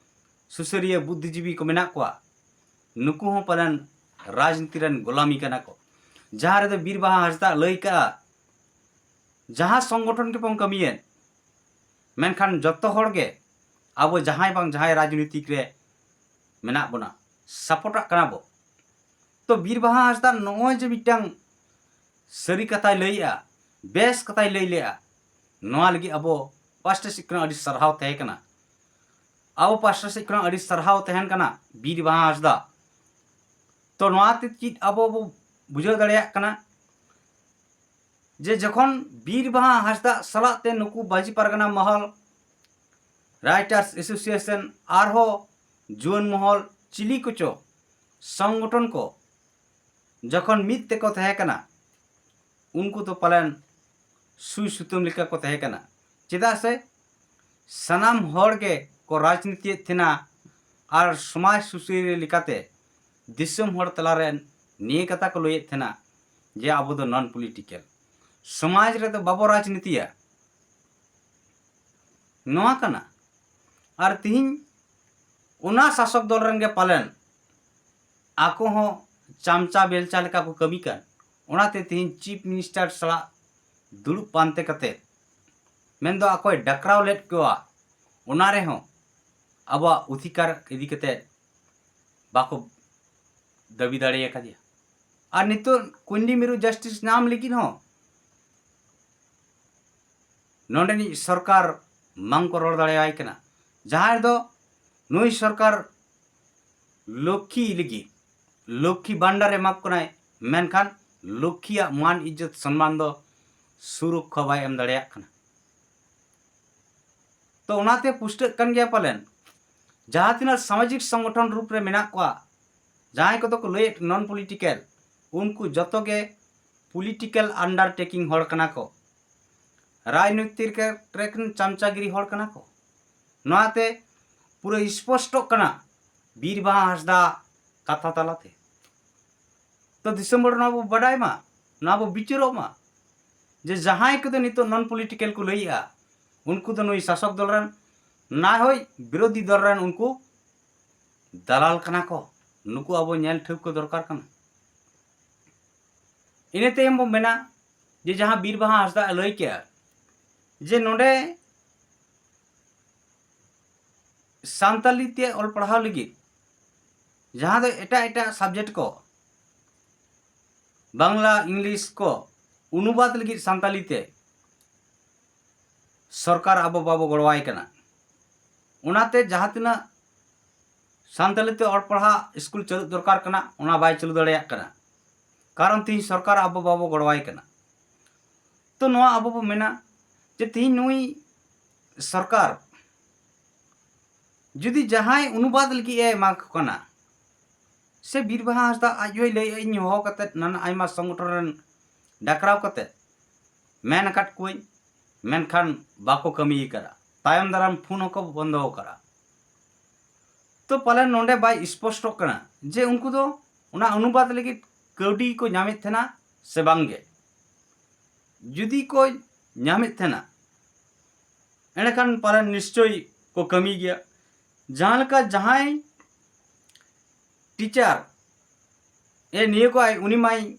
ᱥᱩᱥᱟᱹᱨᱤᱭᱟᱹ, ᱵᱩᱫᱽᱫᱷᱤᱡᱤᱵᱤ ᱠᱚ ᱢᱮᱱᱟᱜ ᱠᱚᱣᱟ, ᱱᱩᱠᱩ ᱦᱚᱸ ᱯᱟᱞᱮᱱ ᱨᱟᱡᱽᱱᱤᱛᱤ ᱨᱮᱱ ᱜᱳᱞᱟᱢᱤ ᱠᱟᱱᱟ ᱠᱚ᱾ ᱡᱟᱦᱟᱸ ᱨᱮᱫᱚ ᱵᱤᱨ ᱵᱟᱦᱟ ᱦᱟᱸᱥᱫᱟ ᱞᱟᱹᱭ ᱠᱟᱜᱼᱟ, ᱡᱟᱦᱟᱸ ᱥᱚᱝᱜᱚᱴᱷᱚᱱ ᱜᱮᱵᱚᱱ ᱠᱟᱹᱢᱤᱭᱮᱫ, ᱢᱮᱱᱠᱷᱟᱱ ᱡᱚᱛᱚ ᱦᱚᱲ ᱜᱮ ᱟᱵᱚ ᱡᱟᱦᱟᱸᱭ ᱵᱟᱝ ᱡᱟᱦᱟᱸᱭ ᱨᱟᱡᱽᱱᱤᱛᱤᱠ ᱨᱮ ᱢᱮᱱᱟᱜ ᱵᱚᱱᱟ, ᱥᱟᱯᱚᱴᱟᱜ ᱠᱟᱱᱟ ᱵᱚ᱾ ᱛᱚ ᱵᱤᱨ ᱵᱟᱦᱟ ᱦᱟᱸᱥᱫᱟ ᱱᱚᱜᱼᱚᱭ ᱡᱮ ᱢᱤᱫᱴᱟᱝ ᱥᱟᱹᱨᱤ ᱠᱟᱛᱷᱟᱭ ᱞᱟᱹᱭᱮᱜᱼᱟ, ᱵᱮᱥ ᱠᱟᱛᱷᱟᱭ ᱞᱟᱹᱭ ᱞᱮᱜᱼᱟ, ᱱᱚᱣᱟ ᱞᱟᱹᱜᱤᱫ ᱟᱵᱚ ᱯᱟᱥᱴᱟ ᱥᱮᱫ ᱠᱷᱚᱱᱟᱜ ᱟᱹᱰᱤ ᱥᱟᱨᱦᱟᱣ ᱛᱟᱦᱮᱸ ᱠᱟᱱᱟ᱾ ᱟᱵᱚ ᱯᱟᱥᱴᱟ ᱥᱮᱫ ᱠᱷᱚᱱᱟᱜ ᱟᱹᱰᱤ ᱥᱟᱨᱦᱟᱣ ᱛᱟᱦᱮᱱ ᱠᱟᱱᱟ ᱵᱤᱨ ᱵᱟᱦᱟ ᱦᱟᱸᱥᱫᱟ᱾ ᱛᱚ ᱱᱚᱣᱟ ᱛᱮ ᱪᱮᱫ ᱟᱵᱚ ᱵᱚ ᱵᱩᱡᱷᱟᱹᱣ ᱫᱟᱲᱮᱭᱟᱜ ᱠᱟᱱᱟ ᱡᱮ ᱡᱚᱠᱷᱚᱱ ᱵᱤᱨ ᱵᱟᱦᱟ ᱦᱟᱸᱥᱫᱟ ᱥᱟᱞᱟᱜ ᱛᱮ ᱱᱩᱠᱩ ᱢᱟᱹᱡᱷᱤ ᱯᱟᱨᱜᱟᱱᱟ ᱢᱚᱦᱚᱞ, ᱨᱟᱭᱴᱟᱨᱥ ᱮᱥᱳᱥᱤᱭᱮᱥᱚᱱ ᱟᱨᱦᱚᱸ ᱡᱩᱣᱟᱹᱱ ᱢᱚᱦᱚᱞ ᱪᱤᱞᱤ ᱠᱚᱪᱚ ᱥᱚᱝᱜᱚᱴᱷᱚᱱ ᱠᱚ ᱡᱚᱠᱷᱚᱱ ᱢᱤᱫ ᱛᱮᱠᱚ ᱛᱟᱦᱮᱸ ᱠᱟᱱᱟ, ᱩᱱᱠᱩ ᱫᱚ ᱯᱟᱞᱮᱱ ᱥᱩᱭ ᱥᱩᱛᱟᱹᱢ ᱞᱮᱠᱟ ᱠᱚ ᱛᱟᱦᱮᱸ ᱠᱟᱱᱟ᱾ ᱪᱮᱫᱟᱜ ᱥᱮ ᱥᱟᱱᱟᱢ ᱦᱚᱲ ᱜᱮ ᱠᱚ ᱨᱟᱡᱽᱱᱤᱛᱤᱭᱮᱫ ᱛᱟᱦᱮᱱᱟ ᱟᱨ ᱥᱚᱢᱟᱡᱽ ᱥᱩᱥᱟᱹᱨᱤᱭᱟᱹ ᱞᱮᱠᱟᱛᱮ ᱫᱤᱥᱚᱢ ᱦᱚᱲ ᱛᱟᱞᱟᱨᱮ ᱱᱤᱭᱟᱹ ᱠᱟᱛᱷᱟ ᱠᱚ ᱞᱟᱹᱭᱮᱫ ᱛᱟᱦᱮᱱᱟ ᱡᱮ ᱟᱵᱚ ᱫᱚ ᱱᱚᱱ ᱯᱚᱞᱤᱴᱤᱠᱮᱞ, ᱥᱚᱢᱟᱡᱽ ᱨᱮᱫᱚ ᱵᱟᱵᱚ ᱨᱟᱡᱽᱱᱤᱛᱤᱭᱟ, ᱱᱚᱣᱟ ᱠᱟᱱᱟ᱾ ᱟᱨ ᱛᱤᱦᱤᱧ ᱚᱱᱟ ᱥᱟᱥᱚᱠ ᱫᱚᱞ ᱨᱮᱱ ᱜᱮ ᱯᱟᱞᱮᱱ ᱟᱠᱚ ᱦᱚᱸ ᱪᱟᱢᱪᱟ ᱵᱮᱞᱪᱟ ᱞᱮᱠᱟ ᱠᱚ ᱠᱟᱹᱢᱤ ᱠᱟᱱ᱾ ᱚᱱᱟᱛᱮ ᱛᱤᱦᱤᱧ ᱪᱤᱯ ᱢᱤᱱᱤᱥᱴᱟᱨ ᱥᱟᱞᱟᱜ ᱫᱩᱲᱩᱵ ᱯᱟᱱᱛᱮ ᱠᱟᱛᱮ, ᱢᱮᱱᱫᱚ ᱟᱠᱚᱭ ᱰᱟᱠᱨᱟᱣ ᱞᱮᱫ ᱠᱚᱣᱟ, ᱚᱱᱟ ᱨᱮᱦᱚᱸ ᱟᱵᱚᱣᱟᱜ ᱚᱫᱷᱤᱠᱟᱨ ᱤᱫᱤ ᱠᱟᱛᱮ ᱵᱟᱠᱚ ᱫᱟᱹᱵᱤ ᱫᱟᱲᱮ ᱟᱠᱟᱫᱮᱭᱟ᱾ ᱟᱨ ᱱᱤᱛᱚᱜ ᱠᱩᱧᱰᱤ ᱢᱤᱨᱩ ᱡᱟᱥᱴᱤᱥ ᱧᱟᱢ ᱞᱟᱹᱜᱤᱫ ᱦᱚᱸ ᱱᱚᱰᱮᱱᱤᱡ ᱥᱚᱨᱠᱟᱨ ᱵᱟᱝ ᱠᱚ ᱨᱚᱲ ᱫᱟᱲᱮᱭᱟᱭ ᱠᱟᱱᱟ᱾ ᱡᱟᱦᱟᱸᱭ ᱫᱚ ᱱᱩᱭ ᱥᱚᱨᱠᱟᱨ ᱞᱚᱠᱠᱷᱤ ᱞᱟᱹᱜᱤᱫ ᱞᱚᱠᱠᱷᱤ ᱵᱷᱟᱱᱰᱟᱨ ᱮᱢᱟ ᱠᱚ ᱠᱟᱱᱟᱭ, ᱢᱮᱱᱠᱷᱟᱱ ᱞᱚᱠᱠᱷᱤᱭᱟᱜ ᱢᱟᱱ ᱤᱡᱽᱡᱚᱛ ᱥᱚᱱᱢᱟᱱ ᱫᱚ ᱥᱩᱨᱚᱠᱠᱷᱟ ᱵᱟᱭ ᱮᱢ ᱫᱟᱲᱮᱭᱟᱜ ᱠᱟᱱᱟ᱾ ᱛᱚ ᱚᱱᱟᱛᱮ ᱯᱩᱥᱴᱟᱹᱜ ᱠᱟᱱ ᱜᱮᱭᱟ ᱯᱟᱞᱮᱱ, ᱡᱟᱦᱟᱸ ᱛᱤᱱᱟᱹᱜ ᱥᱟᱢᱟᱡᱤᱠ ᱥᱚᱝᱜᱚᱴᱷᱚᱱ ᱨᱩᱯ ᱨᱮ ᱢᱮᱱᱟᱜ ᱠᱚᱣᱟ, ᱡᱟᱦᱟᱸᱭ ᱠᱚᱫᱚ ᱠᱚ ᱞᱟᱹᱭᱮᱫ ᱱᱚᱱ ᱯᱚᱞᱤᱴᱤᱠᱮᱞ, ᱩᱱᱠᱩ ᱡᱚᱛᱚ ᱜᱮ ᱯᱚᱞᱤᱴᱤᱠᱮᱞ ᱟᱱᱰᱟᱨᱴᱮᱠᱤᱝ ᱦᱚᱲ ᱠᱟᱱᱟ ᱠᱚ, ᱨᱟᱡᱽᱱᱳᱭᱛᱤᱠ ᱨᱮ ᱪᱟᱢᱪᱟᱜᱤᱨᱤ ᱦᱚᱲ ᱠᱟᱱᱟ ᱠᱚ᱾ ᱱᱚᱣᱟᱛᱮ ᱯᱩᱨᱟᱹ ᱥᱯᱚᱥᱴᱚᱜ ᱠᱟᱱᱟ ᱵᱤᱨ ᱵᱟᱦᱟ ᱦᱟᱸᱥᱫᱟ ᱠᱟᱛᱷᱟ ᱛᱟᱞᱟᱛᱮ᱾ ᱛᱚ ᱫᱤᱥᱚᱢ ᱦᱚᱲ ᱱᱚᱣᱟ ᱵᱚ ᱵᱟᱰᱟᱭ ᱢᱟ, ᱱᱚᱣᱟ ᱵᱚ ᱵᱤᱪᱟᱹᱨᱚᱜ ᱢᱟ, ᱡᱮ ᱡᱟᱦᱟᱸᱭ ᱠᱚᱫᱚ ᱱᱤᱛᱚᱜ ᱱᱚᱱ ᱯᱚᱞᱤᱴᱤᱠᱮᱞ ᱠᱚ ᱞᱟᱹᱭᱮᱜᱼᱟ, ᱩᱱᱠᱩ ᱫᱚ ᱱᱩᱭ ᱥᱟᱥᱚᱠ ᱫᱚᱞ ᱨᱮᱱ, ᱱᱟ ᱦᱚᱭ ᱵᱤᱨᱳᱫᱷᱤ ᱫᱚᱞ ᱨᱮᱱ ᱩᱱᱠᱩ ᱫᱟᱞᱟᱞ ᱠᱟᱱᱟ ᱠᱚ᱾ ᱱᱩᱠᱩ ᱟᱵᱚ ᱧᱮᱞ ᱴᱷᱟᱹᱣᱠᱟᱹ ᱫᱚᱨᱠᱟᱨ ᱠᱟᱱᱟ᱾ ᱤᱱᱟᱹ ᱛᱟᱭᱚᱢ ᱵᱚ ᱢᱮᱱᱟ ᱡᱮ ᱡᱟᱦᱟᱸ ᱵᱤᱨ ᱵᱟᱦᱟ ᱦᱟᱸᱥᱫᱟ ᱞᱟᱹᱭ ᱠᱮᱜᱼᱟ ᱡᱮ ᱱᱚᱰᱮ ᱥᱟᱱᱛᱟᱞᱤ ᱛᱮ ᱚᱞ ᱯᱟᱲᱦᱟᱣ ᱞᱟᱹᱜᱤᱫ ᱡᱟᱦᱟᱸ ᱫᱚ ᱮᱴᱟᱜ ᱮᱴᱟᱜ ᱥᱟᱵᱡᱮᱠᱴ ᱠᱚ, ᱵᱟᱝᱞᱟ, ᱤᱝᱞᱤᱥ ᱠᱚ ᱚᱱᱩᱵᱟᱫ ᱞᱟᱹᱜᱤᱫ ᱥᱟᱱᱛᱟᱞᱤ ᱛᱮ ᱥᱚᱨᱠᱟᱨ ᱟᱵᱚ ᱵᱟᱵᱚ ᱜᱚᱲᱚᱣᱟᱭ ᱠᱟᱱᱟ᱾ ᱚᱱᱟᱛᱮ ᱡᱟᱦᱟᱸ ᱛᱤᱱᱟᱹᱜ ᱥᱟᱱᱛᱟᱞᱤ ᱛᱮ ᱚᱞ ᱯᱟᱲᱦᱟᱜ ᱥᱠᱩᱞ ᱪᱟᱹᱞᱩᱜ ᱫᱚᱨᱠᱟᱨ ᱠᱟᱱᱟ, ᱚᱱᱟ ᱵᱟᱭ ᱪᱟᱹᱞᱩ ᱫᱟᱲᱮᱭᱟᱜ ᱠᱟᱱᱟ, ᱠᱟᱨᱚᱱ ᱛᱮᱦᱮᱧ ᱥᱚᱨᱠᱟᱨ ᱟᱵᱚ ᱵᱟᱵᱚ ᱜᱚᱲᱚᱣᱟᱭ ᱠᱟᱱᱟ᱾ ᱛᱚ ᱱᱚᱣᱟ ᱟᱵᱚ ᱵᱚ ᱢᱮᱱᱟ ᱡᱮ ᱛᱮᱦᱮᱧ ᱱᱩᱭ ᱥᱚᱨᱠᱟᱨ ᱡᱩᱫᱤ ᱡᱟᱦᱟᱸᱭ ᱚᱱᱩᱵᱟᱫ ᱞᱟᱹᱜᱤᱫ ᱮ ᱮᱢᱟ ᱠᱚ ᱠᱟᱱᱟ, ᱥᱮ ᱵᱤᱨ ᱵᱟᱦᱟ ᱦᱟᱸᱥᱫᱟ ᱟᱡ ᱦᱚᱸᱭ ᱞᱟᱹᱭᱮᱫᱼᱟ, ᱤᱧ ᱦᱚᱦᱚ ᱠᱟᱛᱮᱫ ᱱᱟᱱᱟ ᱟᱭᱢᱟ ᱥᱚᱝᱜᱚᱴᱷᱚᱱ ᱨᱮᱱ ᱰᱟᱠᱨᱟᱣ ᱠᱟᱛᱮᱫ ᱢᱮᱱ ᱟᱠᱟᱫ ᱠᱚᱣᱟᱹᱧ, ᱢᱮᱱᱠᱷᱟᱱ ᱵᱟᱠᱚ ᱠᱟᱹᱢᱤ ᱟᱠᱟᱫᱟ᱾ ᱛᱟᱭᱚᱢ ᱫᱟᱨᱟᱢ ᱯᱷᱳᱱ ᱦᱚᱸᱠᱚ ᱵᱚᱱᱫᱚ ᱟᱠᱟᱫᱟ᱾ ᱛᱚ ᱯᱟᱞᱮᱱ ᱱᱚᱰᱮ ᱵᱟᱭ ᱥᱯᱚᱥᱴᱚᱜ ᱠᱟᱱᱟ ᱡᱮ ᱩᱱᱠᱩ ᱫᱚ ᱚᱱᱟ ᱚᱱᱩᱵᱟᱫ ᱞᱟᱹᱜᱤᱫ ᱠᱟᱹᱣᱰᱤ ᱠᱚ ᱧᱟᱢᱮᱫ ᱛᱟᱦᱮᱱᱟ ᱥᱮ ᱵᱟᱝ ᱜᱮ᱾ ᱡᱩᱫᱤ ᱠᱚ ᱧᱟᱢᱮᱫ ᱛᱟᱦᱮᱱᱟ, ᱮᱸᱰᱮᱠᱷᱟᱱ ᱯᱟᱞᱮᱱ ᱱᱤᱥᱪᱚᱭ ᱠᱚ ᱠᱟᱹᱢᱤ ᱜᱮᱭᱟ᱾ ᱡᱟᱦᱟᱸ ᱞᱮᱠᱟ ᱡᱟᱦᱟᱸᱭ ᱴᱤᱪᱟᱨ ᱮ ᱱᱤᱭᱟᱹ ᱠᱚ ᱟᱭ, ᱩᱱᱤ ᱢᱟᱭ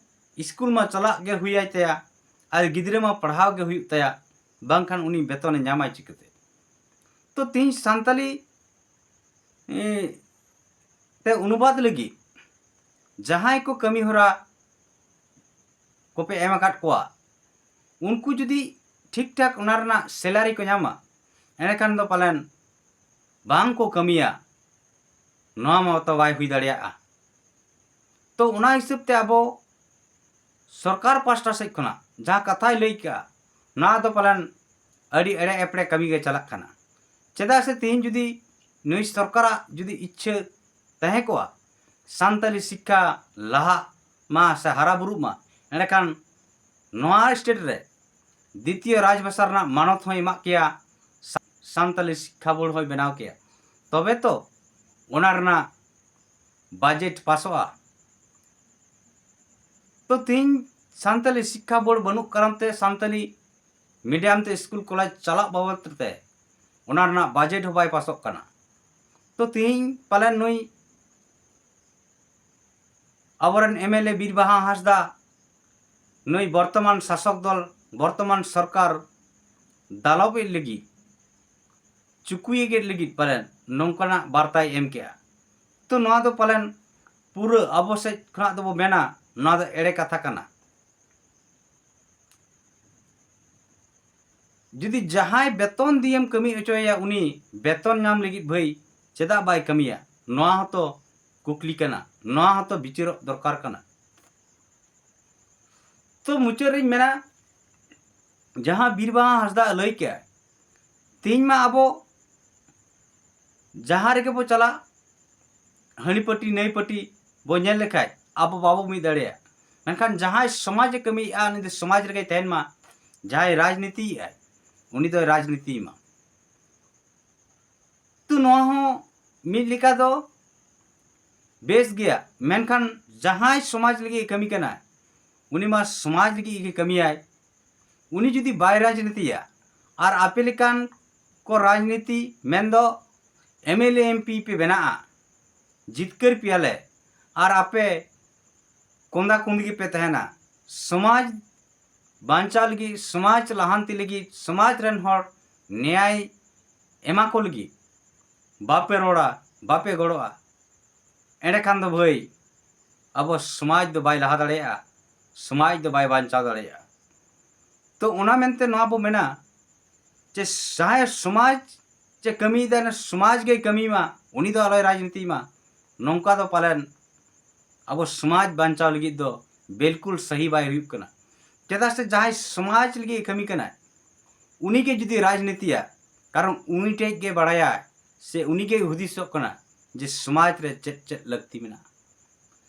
ᱥᱠᱩᱞ ᱢᱟ ᱪᱟᱞᱟᱜ ᱜᱮ ᱦᱩᱭᱟᱭ ᱛᱟᱭᱟ, ᱟᱨ ᱜᱤᱫᱽᱨᱟᱹ ᱢᱟ ᱯᱟᱲᱦᱟᱣ ᱜᱮ ᱦᱩᱭᱩᱜ ᱛᱟᱭᱟ, ᱵᱟᱝᱠᱷᱟᱱ ᱩᱱᱤ ᱵᱮᱛᱚᱱᱮ ᱧᱟᱢᱟᱭ ᱪᱤᱠᱟᱹᱛᱮ? ᱛᱚ ᱛᱮᱦᱮᱧ ᱥᱟᱱᱛᱟᱞᱤ, ᱮ, ᱛᱮ ᱚᱱᱩᱵᱟᱫ ᱞᱟᱹᱜᱤᱫ ᱡᱟᱦᱟᱸᱭ ᱠᱚ ᱠᱟᱹᱢᱤ ᱦᱚᱨᱟ ᱠᱚᱯᱮ ᱮᱢ ᱟᱠᱟᱫ ᱠᱚᱣᱟ, ᱩᱱᱠᱩ ᱡᱩᱫᱤ ᱴᱷᱤᱠ ᱴᱷᱟᱠ ᱚᱱᱟ ᱨᱮᱱᱟᱜ ᱥᱮᱞᱟᱨᱤ ᱠᱚ ᱧᱟᱢᱟ, ᱮᱸᱰᱮᱠᱷᱟᱱ ᱫᱚ ᱯᱟᱞᱮᱱ ᱵᱟᱝ ᱠᱚ ᱠᱟᱹᱢᱤᱭᱟ, ᱱᱚᱣᱟ ᱢᱟᱛᱚ ᱵᱟᱭ ᱦᱩᱭ ᱫᱟᱲᱮᱭᱟᱜᱼᱟ᱾ ᱛᱚ ᱚᱱᱟ ᱦᱤᱥᱟᱹᱵ ᱛᱮ ᱟᱵᱚ ᱥᱚᱨᱠᱟᱨ ᱯᱟᱥᱴᱟ ᱥᱮᱫ ᱠᱷᱚᱱᱟᱜ ᱡᱟᱦᱟᱸ ᱠᱟᱛᱷᱟᱭ ᱞᱟᱹᱭ ᱠᱟᱜᱼᱟ, ᱱᱚᱣᱟ ᱫᱚ ᱯᱟᱞᱮᱱ ᱟᱹᱰᱤ ᱮᱲᱮ ᱮᱯᱲᱮ ᱠᱟᱹᱢᱤ ᱜᱮ ᱪᱟᱞᱟᱜ ᱠᱟᱱᱟ᱾ ᱪᱮᱫᱟᱜ ᱥᱮ ᱛᱮᱦᱮᱧ ᱡᱩᱫᱤ ᱱᱩᱭ ᱥᱚᱨᱠᱟᱨᱟᱜ ᱡᱩᱫᱤ ᱤᱪᱪᱷᱟᱹ ᱛᱟᱦᱮᱸ ᱠᱚᱜᱼᱟ ᱥᱟᱱᱛᱟᱞᱤ ᱥᱤᱠᱠᱷᱟ ᱞᱟᱦᱟᱜ ᱢᱟ ᱥᱮ ᱦᱟᱨᱟ ᱵᱩᱨᱩᱜ ᱢᱟ, ᱮᱸᱰᱮᱠᱷᱟᱱ ᱱᱚᱣᱟ ᱥᱴᱮᱴ ᱨᱮ ᱫᱤᱛᱤᱭᱚ ᱨᱟᱡᱽᱵᱷᱟᱥᱟ ᱨᱮᱱᱟᱜ ᱢᱟᱱᱚᱛ ᱦᱚᱸᱭ ᱮᱢᱟᱜ ᱠᱮᱭᱟ, ᱥᱟ-, ᱥᱟᱱᱛᱟᱞᱤ ᱥᱤᱠᱠᱷᱟ ᱵᱳᱨᱰ ᱦᱚᱸᱭ ᱵᱮᱱᱟᱣ ᱠᱮᱭᱟ᱾ ᱛᱚᱵᱮ ᱛᱚ ᱚᱱᱟ ᱨᱮᱱᱟᱜ ᱵᱟᱡᱮᱴ ᱯᱟᱥᱚᱜᱼᱟ᱾ ᱛᱚ ᱛᱮᱦᱮᱧ ᱥᱟᱱᱛᱟᱞᱤ ᱥᱤᱠᱠᱷᱟ ᱵᱳᱨᱰ ᱵᱟᱹᱱᱩᱜ ᱠᱟᱨᱚᱱ ᱛᱮ ᱥᱟᱱᱛᱟᱞᱤ ᱢᱤᱰᱤᱭᱟᱢ ᱛᱮ ᱥᱠᱩᱞ ᱠᱚᱞᱮᱡᱽ ᱪᱟᱞᱟᱜ ᱵᱟᱵᱚᱫ ᱛᱮ ᱚᱱᱟ ᱨᱮᱱᱟᱜ ᱵᱟᱡᱮᱴ ᱦᱚᱸ ᱵᱟᱭ ᱯᱟᱥᱚᱜ ᱠᱟᱱᱟ᱾ ᱛᱚ ᱛᱮᱦᱮᱧ ᱯᱟᱞᱮᱱ ᱱᱩᱭ ᱟᱵᱚᱨᱮᱱ ᱮᱢᱮᱞᱮ ᱵᱤᱨ ᱵᱟᱦᱟ ᱦᱟᱸᱥᱫᱟ ᱱᱩᱭ ᱵᱚᱨᱛᱚᱢᱟᱱ ᱥᱟᱥᱚᱠ ᱫᱚᱞ, ᱵᱚᱨᱛᱚᱢᱟᱱ ᱥᱚᱨᱠᱟᱨ ᱫᱟᱞᱚᱵᱮᱫ ᱞᱟᱹᱜᱤᱫ, ᱪᱩᱠᱩᱭᱮᱫ ᱞᱟᱹᱜᱤᱫ ᱯᱟᱞᱮᱱ ᱱᱚᱝᱠᱟᱱᱟᱜ ᱵᱟᱨᱛᱟᱭ ᱮᱢ ᱠᱮᱜᱼᱟ᱾ ᱛᱚ ᱱᱚᱣᱟ ᱫᱚ ᱯᱟᱞᱮᱱ ᱯᱩᱨᱟᱹ ᱟᱵᱚ ᱥᱮᱫ ᱠᱷᱚᱱᱟᱜ ᱫᱚᱵᱚ ᱢᱮᱱᱟ, ᱱᱚᱣᱟ ᱫᱚ ᱮᱲᱮ ᱠᱟᱛᱷᱟ ᱠᱟᱱᱟ᱾ ᱡᱩᱫᱤ ᱡᱟᱦᱟᱸᱭ ᱵᱮᱛᱚᱱ ᱫᱤᱭᱮᱢ ᱠᱟᱹᱢᱤ ᱦᱚᱪᱚᱭᱮᱭᱟ, ᱩᱱᱤ ᱵᱮᱛᱚᱱ ᱧᱟᱢ ᱞᱟᱹᱜᱤᱫ ᱵᱷᱟᱹᱭ ᱪᱮᱫᱟᱜ ᱵᱟᱭ ᱠᱟᱹᱢᱤᱭᱟ? ᱱᱚᱣᱟ ᱦᱚᱸᱛᱚ ᱠᱩᱠᱞᱤ ᱠᱟᱱᱟ, ᱱᱚᱣᱟ ᱦᱚᱸᱛᱚ ᱵᱤᱪᱟᱹᱨᱚᱜ ᱫᱚᱨᱠᱟᱨ ᱠᱟᱱᱟ᱾ ᱛᱚ ᱢᱩᱪᱟᱹᱫ ᱨᱤᱧ ᱢᱮᱱᱟ, ᱡᱟᱦᱟᱸ ᱵᱤᱨ ᱵᱟᱦᱟ ᱦᱟᱸᱥᱫᱟ ᱞᱟᱹᱭ ᱠᱮᱜᱼᱟᱭ, ᱛᱮᱦᱮᱧ ᱢᱟ ᱟᱵᱚ ᱡᱟᱦᱟᱸ ᱨᱮᱜᱮ ᱵᱚ ᱪᱟᱞᱟᱜ, ᱦᱟᱹᱱᱤ ᱯᱟᱹᱴᱤ ᱱᱟᱹᱭ ᱯᱟᱹᱴᱤ ᱵᱚ ᱧᱮᱞ ᱞᱮᱠᱷᱟᱡ ᱟᱵᱚ ᱵᱟᱵᱚ ᱢᱤᱫ ᱫᱟᱲᱮᱭᱟᱜᱼᱟ᱾ ᱢᱮᱱᱠᱷᱟᱱ ᱡᱟᱦᱟᱸᱭ ᱥᱚᱢᱟᱡᱽ ᱮ ᱠᱟᱹᱢᱤᱭᱮᱫᱼᱟ, ᱩᱱᱤ ᱫᱚ ᱥᱚᱢᱟᱡᱽ ᱨᱮᱜᱮᱭ ᱛᱟᱦᱮᱱ ᱢᱟ᱾ ᱡᱟᱦᱟᱸᱭ ᱨᱟᱡᱽᱱᱤᱛᱤᱭᱮᱫᱼᱟᱭ, ᱩᱱᱤ ᱫᱚᱭ ᱨᱟᱡᱽᱱᱤᱛᱤᱭ ᱢᱟ᱾ ᱛᱚ ᱱᱚᱣᱟ ᱦᱚᱸ ᱢᱤᱫ ᱞᱮᱠᱟ ᱫᱚ ᱵᱮᱥ ᱜᱮᱭᱟ, ᱢᱮᱱᱠᱷᱟᱱ ᱡᱟᱦᱟᱸᱭ ᱥᱚᱢᱟᱡᱽ ᱞᱟᱹᱜᱤᱫ ᱮ ᱠᱟᱹᱢᱤ ᱠᱟᱱᱟᱭ, ᱩᱱᱤ ᱢᱟ ᱥᱚᱢᱟᱡᱽ ᱞᱟᱹᱜᱤᱫ ᱜᱮ ᱠᱟᱹᱢᱤᱭᱟᱭ᱾ ᱩᱱᱤ ᱡᱩᱫᱤ ᱵᱟᱭ ᱨᱟᱡᱽᱱᱤᱛᱤᱭᱟ, ᱟᱨ ᱟᱯᱮ ᱞᱮᱠᱟᱱ ᱠᱚ ᱨᱟᱡᱽᱱᱤᱛᱤ ᱢᱮᱱᱫᱚ M L A M P ᱯᱮ ᱵᱮᱱᱟᱜᱼᱟ, ᱡᱤᱛᱠᱟᱹᱨ ᱯᱮᱭᱟᱞᱮ, ᱟᱨ ᱟᱯᱮ ᱠᱚᱸᱫᱟ ᱠᱩᱸᱫ ᱜᱮᱯᱮ ᱛᱟᱦᱮᱱᱟ᱾ ᱥᱚᱢᱟᱡᱽ ᱵᱟᱧᱪᱟᱣ ᱞᱟᱹᱜᱤᱫ, ᱥᱚᱢᱟᱡᱽ ᱞᱟᱦᱟᱱᱛᱤ ᱞᱟᱹᱜᱤᱫ, ᱥᱚᱢᱟᱡᱽ ᱨᱮᱱ ᱦᱚᱲ ᱱᱮᱭᱟᱭ ᱮᱢᱟ ᱠᱚ ᱞᱟᱹᱜᱤᱫ ᱵᱟᱯᱮ ᱨᱚᱲᱟ, ᱵᱟᱯᱮ ᱜᱚᱲᱚᱜᱼᱟ, ᱮᱸᱰᱮᱠᱷᱟᱱ ᱫᱚ ᱵᱷᱟᱹᱭ ᱟᱵᱚ ᱥᱚᱢᱟᱡᱽ ᱫᱚ ᱵᱟᱭ ᱞᱟᱦᱟ ᱫᱟᱲᱮᱭᱟᱜᱼᱟ, ᱥᱚᱢᱟᱡᱽ ᱫᱚ ᱵᱟᱭ ᱵᱟᱧᱪᱟᱣ ᱫᱟᱲᱮᱭᱟᱜᱼᱟ᱾ ᱛᱚ ᱚᱱᱟ ᱢᱮᱱᱛᱮ ᱱᱚᱣᱟ ᱵᱚ ᱢᱮᱱᱟ ᱡᱮ ᱡᱟᱦᱟᱸᱭ ᱥᱚᱢᱟᱡᱽ ᱪᱮ ᱠᱟᱹᱢᱤᱭᱮᱫᱟᱭ, ᱚᱱᱟ ᱥᱚᱢᱟᱡᱽ ᱜᱮᱭ ᱠᱟᱹᱢᱤ ᱢᱟ, ᱩᱱᱤ ᱫᱚ ᱟᱞᱚᱭ ᱨᱟᱡᱽᱱᱤᱛᱤᱭ ᱢᱟ, ᱱᱚᱝᱠᱟ ᱫᱚ ᱯᱟᱞᱮᱱ ᱟᱵᱚ ᱥᱚᱢᱟᱡᱽ ᱵᱟᱧᱪᱟᱣ ᱞᱟᱹᱜᱤᱫ ᱫᱚ ᱵᱤᱞᱠᱩᱞ ᱥᱟᱹᱦᱤ ᱵᱟᱭ ᱦᱩᱭᱩᱜ ᱠᱟᱱᱟ᱾ ᱪᱮᱫᱟᱜ ᱥᱮ ᱡᱟᱦᱟᱸᱭ ᱥᱚᱢᱟᱡᱽ ᱞᱟᱹᱜᱤᱫ ᱮ ᱠᱟᱹᱢᱤ ᱠᱟᱱᱟᱭ, ᱩᱱᱤ ᱜᱮ ᱡᱩᱫᱤ ᱨᱟᱡᱽᱱᱤᱛᱤᱭᱟ, ᱠᱟᱨᱚᱱ ᱩᱱᱤ ᱴᱷᱮᱡ ᱜᱮ ᱵᱟᱲᱟᱭᱟᱭ ᱥᱮ ᱩᱱᱤ ᱜᱮ ᱦᱩᱫᱤᱥᱚᱜ ᱠᱟᱱᱟ ᱡᱮ ᱥᱚᱢᱟᱡᱽ ᱨᱮ ᱪᱮᱫ ᱪᱮᱫ ᱞᱟᱹᱠᱛᱤ ᱢᱮᱱᱟᱜᱼᱟ,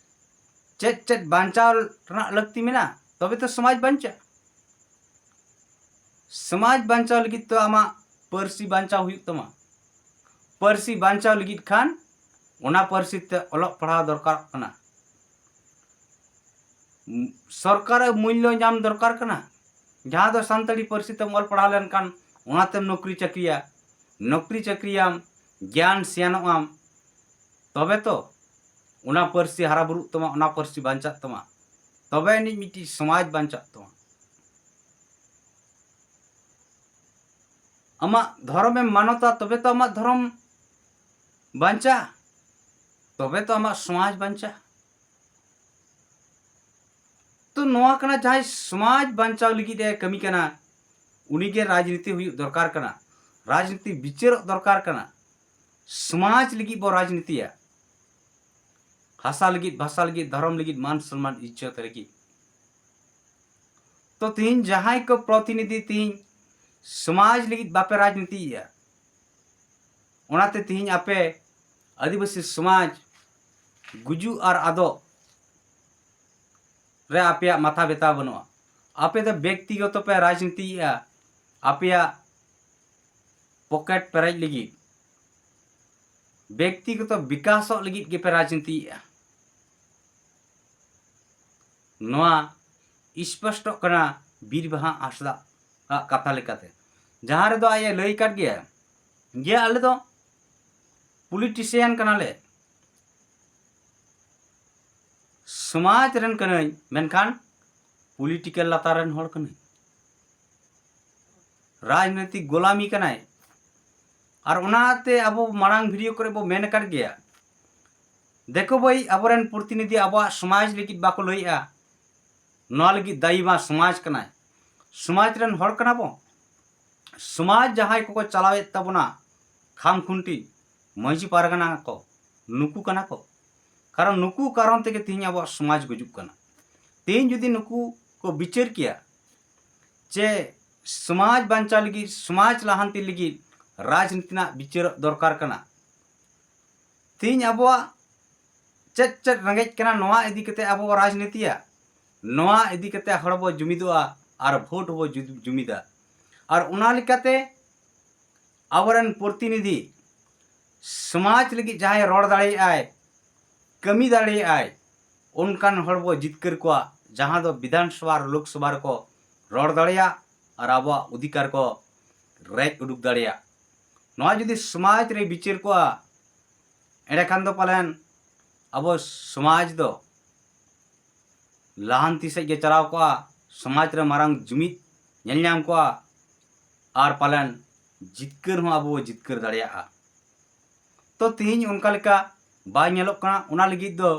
ᱪᱮᱫ ᱪᱮᱫ ᱵᱟᱧᱪᱟᱣ ᱨᱮᱱᱟᱜ ᱞᱟᱹᱠᱛᱤ ᱢᱮᱱᱟᱜᱼᱟ, ᱛᱚᱵᱮ ᱛᱚ ᱥᱚᱢᱟᱡᱽ ᱵᱟᱧᱪᱟᱜᱼᱟ᱾ ᱥᱚᱢᱟᱡᱽ ᱵᱟᱧᱪᱟᱣ ᱞᱟᱹᱜᱤᱫ ᱛᱮ ᱟᱢᱟᱜ ᱯᱟᱹᱨᱥᱤ ᱵᱟᱧᱪᱟᱣ ᱦᱩᱭᱩᱜ ᱛᱟᱢᱟ᱾ ᱯᱟᱹᱨᱥᱤ ᱵᱟᱧᱪᱟᱣ ᱞᱟᱹᱜᱤᱫ ᱠᱷᱟᱱ ᱚᱱᱟ ᱯᱟᱹᱨᱥᱤ ᱛᱮ ᱚᱞᱚᱜ ᱯᱟᱲᱦᱟᱣ ᱫᱚᱨᱠᱟᱨᱚᱜ ᱠᱟᱱᱟ᱾ ᱥᱚᱨᱠᱟᱨᱟᱜ ᱢᱩᱞᱞᱚ ᱧᱟᱢ ᱫᱚᱨᱠᱟᱨ ᱠᱟᱱᱟ, ᱡᱟᱦᱟᱸ ᱫᱚ ᱥᱟᱱᱛᱟᱲᱤ ᱯᱟᱹᱨᱥᱤ ᱛᱮᱢ ᱚᱞ ᱯᱟᱲᱦᱟᱣ ᱞᱮᱱᱠᱷᱟᱱ ᱚᱱᱟᱛᱮᱢ ᱱᱚᱠᱨᱤ ᱪᱟᱹᱠᱨᱤᱭᱟ, ᱱᱚᱠᱨᱤ ᱪᱟᱹᱠᱨᱤᱭᱟᱢ, ᱜᱮᱭᱟᱱ ᱥᱮᱭᱟᱱᱚᱜ ᱟᱢ, ᱛᱚᱵᱮ ᱛᱚ ᱚᱱᱟ ᱯᱟᱹᱨᱥᱤ ᱦᱟᱨᱟ ᱵᱩᱨᱩᱜ ᱛᱟᱢᱟ, ᱚᱱᱟ ᱯᱟᱹᱨᱥᱤ ᱵᱟᱧᱪᱟᱜ ᱛᱟᱢᱟ, ᱛᱚᱵᱮ ᱟᱹᱱᱤᱡ ᱢᱤᱫᱴᱤᱡ ᱥᱚᱢᱟᱡᱽ ᱵᱟᱧᱪᱟᱜ ᱛᱟᱢᱟ᱾ ᱟᱢᱟᱜ ᱫᱷᱚᱨᱚᱢᱮᱢ ᱢᱟᱱᱚᱛᱟ, ᱛᱚᱵᱮ ᱛᱚ ᱟᱢᱟᱜ ᱫᱷᱚᱨᱚᱢ ᱵᱟᱧᱪᱟᱜᱼᱟ, ᱛᱚᱵᱮ ᱛᱚ ᱟᱢᱟᱜ ᱥᱚᱢᱟᱡᱽ ᱵᱟᱧᱪᱟᱜᱼᱟ᱾ ᱛᱚ ᱱᱚᱣᱟ ᱠᱟᱱᱟ, ᱡᱟᱦᱟᱸᱭ ᱥᱚᱢᱟᱡᱽ ᱵᱟᱧᱪᱟᱣ ᱞᱟᱹᱜᱤᱫ ᱮ ᱠᱟᱹᱢᱤ ᱠᱟᱱᱟ, ᱩᱱᱤᱜᱮ ᱨᱟᱡᱽᱱᱤᱛᱤ ᱦᱩᱭᱩᱜ ᱫᱚᱨᱠᱟᱨ ᱠᱟᱱᱟ, ᱨᱟᱡᱽᱱᱤᱛᱤ ᱵᱤᱪᱟᱹᱨᱚᱜ ᱫᱚᱨᱠᱟᱨ ᱠᱟᱱᱟ᱾ ᱥᱚᱢᱟᱡᱽ ᱞᱟᱹᱜᱤᱫ ᱵᱚ ᱨᱟᱡᱽᱱᱤᱛᱤᱭᱟ, ᱦᱟᱥᱟ ᱞᱟᱹᱜᱤᱫ, ᱵᱷᱟᱥᱟ ᱞᱟᱹᱜᱤᱫ, ᱫᱷᱚᱨᱚᱢ ᱞᱟᱹᱜᱤᱫ, ᱢᱟᱱ ᱥᱚᱱᱢᱟᱱ ᱤᱡᱽᱡᱚᱛ ᱞᱟᱹᱜᱤᱫ᱾ ᱛᱚ ᱛᱤᱦᱤᱧ ᱡᱟᱦᱟᱸᱭ ᱠᱚ ᱯᱨᱚᱛᱤᱱᱤᱫᱷᱤ ᱛᱤᱦᱤᱧ ᱥᱚᱢᱟᱡᱽ ᱞᱟᱹᱜᱤᱫ ᱵᱟᱯᱮ ᱨᱟᱡᱽᱱᱤᱛᱤᱭᱮᱫᱼᱟ, ᱚᱱᱟᱛᱮ ᱛᱤᱦᱤᱧ ᱟᱯᱮ ᱟᱹᱫᱤᱵᱟᱹᱥᱤ ᱥᱚᱢᱟᱡᱽ ᱜᱩᱡᱩᱜ ᱟᱨ ᱟᱫᱚᱜ ᱨᱮ ᱟᱯᱮᱭᱟᱜ ᱢᱟᱛᱷᱟ ᱵᱮᱛᱟ ᱵᱟᱹᱱᱩᱜᱼᱟ᱾ ᱟᱯᱮ ᱫᱚ ᱵᱮᱠᱛᱤᱜᱚᱛᱚ ᱯᱮ ᱨᱟᱡᱽᱱᱤᱛᱤᱭᱮᱫᱼᱟ, ᱟᱯᱮᱭᱟᱜ ᱯᱚᱠᱮᱴ ᱯᱮᱨᱮᱡ ᱞᱟᱹᱜᱤᱫ, ᱵᱮᱠᱛᱤᱜᱚᱛᱚ ᱵᱤᱠᱟᱥᱚᱜ ᱞᱟᱹᱜᱤᱫ ᱜᱮᱯᱮ ᱨᱟᱡᱽᱱᱤᱛᱤᱭᱮᱫᱼᱟ᱾ ᱱᱚᱣᱟ ᱥᱯᱚᱥᱴᱚᱜ ᱠᱟᱱᱟ ᱵᱤᱨᱵᱟᱦᱟ ᱦᱟᱸᱥᱫᱟ ᱟᱜ ᱠᱟᱛᱷᱟ ᱞᱮᱠᱟᱛᱮ, ᱡᱟᱦᱟᱸ ᱨᱮᱫᱚ ᱟᱡ ᱮ ᱞᱟᱹᱭ ᱟᱠᱟᱫ ᱜᱮᱭᱟ ᱡᱮ ᱟᱞᱮ ᱫᱚ ᱯᱚᱞᱤᱴᱤᱥᱤᱭᱟᱱ ᱠᱟᱱᱟᱞᱮ, ᱥᱚᱢᱟᱡᱽ ᱨᱮᱱ ᱠᱟᱹᱱᱟᱹᱧ, ᱢᱮᱱᱠᱷᱟᱱ ᱯᱚᱞᱤᱴᱤᱠᱮᱞ ᱞᱟᱛᱟᱨ ᱨᱮᱱ ᱦᱚᱲ ᱠᱟᱹᱱᱟᱹᱧ, ᱨᱟᱡᱽᱱᱳᱭᱛᱤᱠ ᱜᱳᱞᱟᱢᱤ ᱠᱟᱱᱟᱭ᱾ ᱟᱨ ᱚᱱᱟᱛᱮ ᱟᱵᱚ ᱢᱟᱲᱟᱝ ᱵᱷᱤᱰᱤᱭᱳ ᱠᱚᱨᱮ ᱵᱚ ᱢᱮᱱ ᱟᱠᱟᱫ ᱜᱮᱭᱟ, ᱫᱮᱠᱷᱳ ᱵᱷᱟᱹᱭ, ᱟᱵᱚᱨᱮᱱ ᱯᱨᱚᱛᱤᱱᱤᱫᱷᱤ ᱟᱵᱚᱣᱟᱜ ᱥᱚᱢᱟᱡᱽ ᱞᱟᱹᱜᱤᱫ ᱵᱟᱠᱚ ᱞᱟᱹᱭᱮᱜᱼᱟ, ᱱᱚᱣᱟ ᱞᱟᱹᱜᱤᱫ ᱫᱟᱭᱤ ᱢᱟ ᱥᱚᱢᱟᱡᱽ ᱠᱟᱱᱟᱭ᱾ ᱥᱚᱢᱟᱡᱽ ᱨᱮᱱ ᱦᱚᱲ ᱠᱟᱱᱟ ᱵᱚ, ᱥᱚᱢᱟᱡᱽ ᱡᱟᱦᱟᱸᱭ ᱠᱚᱠᱚ ᱪᱟᱞᱟᱣᱮᱫ ᱛᱟᱵᱚᱱᱟ, ᱠᱷᱟᱢ ᱠᱷᱩᱱᱴᱤ, ᱢᱟᱹᱡᱷᱤ ᱯᱟᱨᱜᱟᱱᱟ ᱠᱚ, ᱱᱩᱠᱩ ᱠᱟᱱᱟ ᱠᱚ᱾ ᱠᱟᱨᱚᱱ ᱱᱩᱠᱩ ᱠᱟᱨᱚᱱ ᱛᱮᱜᱮ ᱛᱮᱦᱮᱧ ᱟᱵᱚᱣᱟᱜ ᱥᱚᱢᱟᱡᱽ ᱜᱩᱡᱩᱜ ᱠᱟᱱᱟ᱾ ᱛᱮᱦᱮᱧ ᱡᱩᱫᱤ ᱱᱩᱠᱩ ᱠᱚ ᱵᱤᱪᱟᱹᱨ ᱠᱮᱭᱟ ᱡᱮ ᱥᱚᱢᱟᱡᱽ ᱵᱟᱧᱪᱟᱣ ᱞᱟᱹᱜᱤᱫ, ᱥᱚᱢᱟᱡᱽ ᱞᱟᱦᱟᱱᱛᱤ ᱞᱟᱹᱜᱤᱫ ᱨᱟᱡᱽᱱᱤᱛᱤ ᱨᱮᱱᱟᱜ ᱵᱤᱪᱟᱹᱨ ᱫᱚᱨᱠᱟᱨ ᱠᱟᱱᱟ, ᱛᱮᱦᱮᱧ ᱟᱵᱚᱣᱟᱜ ᱪᱮᱫ ᱪᱮᱫ ᱨᱮᱸᱜᱮᱡ ᱠᱟᱱᱟ, ᱱᱚᱣᱟ ᱤᱫᱤ ᱠᱟᱛᱮ ᱟᱵᱚ ᱵᱚ ᱨᱟᱡᱽᱱᱤᱛᱤᱭᱟ, ᱱᱚᱣᱟ ᱤᱫᱤ ᱠᱟᱛᱮ ᱦᱚᱲ ᱵᱚ ᱡᱩᱢᱤᱫᱚᱜᱼᱟ ᱟᱨ ᱵᱷᱳᱴ ᱵᱚ ᱡᱩ-, ᱡᱩᱢᱤᱫᱟ᱾ ᱟᱨ ᱚᱱᱟ ᱞᱮᱠᱟᱛᱮ ᱟᱵᱚᱨᱮᱱ ᱯᱨᱚᱛᱤᱱᱤᱫᱷᱤ ᱥᱚᱢᱟᱡᱽ ᱞᱟᱹᱜᱤᱫ ᱡᱟᱦᱟᱸᱭ ᱨᱚᱲ ᱫᱟᱲᱮᱭᱟᱜᱼᱟᱭ, ᱠᱟᱹᱢᱤ ᱫᱟᱲᱮᱭᱟᱜᱼᱟᱭ, ᱚᱱᱠᱟᱱ ᱦᱚᱲ ᱵᱚ ᱡᱤᱛᱠᱟᱹᱨ ᱠᱚᱣᱟ, ᱡᱟᱦᱟᱸ ᱫᱚ ᱵᱤᱫᱷᱟᱱ ᱥᱚᱵᱷᱟ ᱟᱨ ᱞᱳᱠ ᱥᱚᱵᱷᱟ ᱨᱮᱠᱚ ᱨᱚᱲ ᱫᱟᱲᱮᱭᱟᱜ ᱟᱨ ᱟᱵᱚᱣᱟᱜ ᱚᱫᱷᱤᱠᱟᱨ ᱠᱚ ᱨᱮᱡ ᱩᱰᱩᱠ ᱫᱟᱲᱮᱭᱟᱜ᱾ ᱱᱚᱣᱟ ᱡᱩᱫᱤ ᱥᱚᱢᱟᱡᱽ ᱨᱮ ᱵᱤᱪᱟᱹᱨ ᱠᱚᱜᱼᱟ, ᱮᱸᱰᱮᱠᱷᱟᱱ ᱫᱚ ᱯᱟᱞᱮᱱ ᱟᱵᱚ ᱥᱚᱢᱟᱡᱽ ᱫᱚ ᱞᱟᱦᱟᱱᱛᱤ ᱥᱮᱫ ᱜᱮ ᱪᱟᱞᱟᱣ ᱠᱚᱜᱼᱟ, ᱥᱚᱢᱟᱡᱽ ᱨᱮ ᱢᱟᱨᱟᱝ ᱡᱩᱢᱤᱫ ᱧᱮᱞ ᱧᱟᱢ ᱠᱚᱜᱼᱟ, ᱟᱨ ᱯᱟᱞᱮᱱ ᱡᱤᱛᱠᱟᱹᱨ ᱦᱚᱸ ᱟᱵᱚ ᱵᱚ ᱡᱤᱛᱠᱟᱹᱨ ᱫᱟᱲᱮᱭᱟᱜᱼᱟ᱾ ᱛᱚ ᱛᱮᱦᱮᱧ ᱚᱱᱠᱟ ᱞᱮᱠᱟ ᱵᱟᱭ ᱧᱮᱞᱚᱜ ᱠᱟᱱᱟ᱾ ᱚᱱᱟ ᱞᱟᱹᱜᱤᱫ ᱫᱚ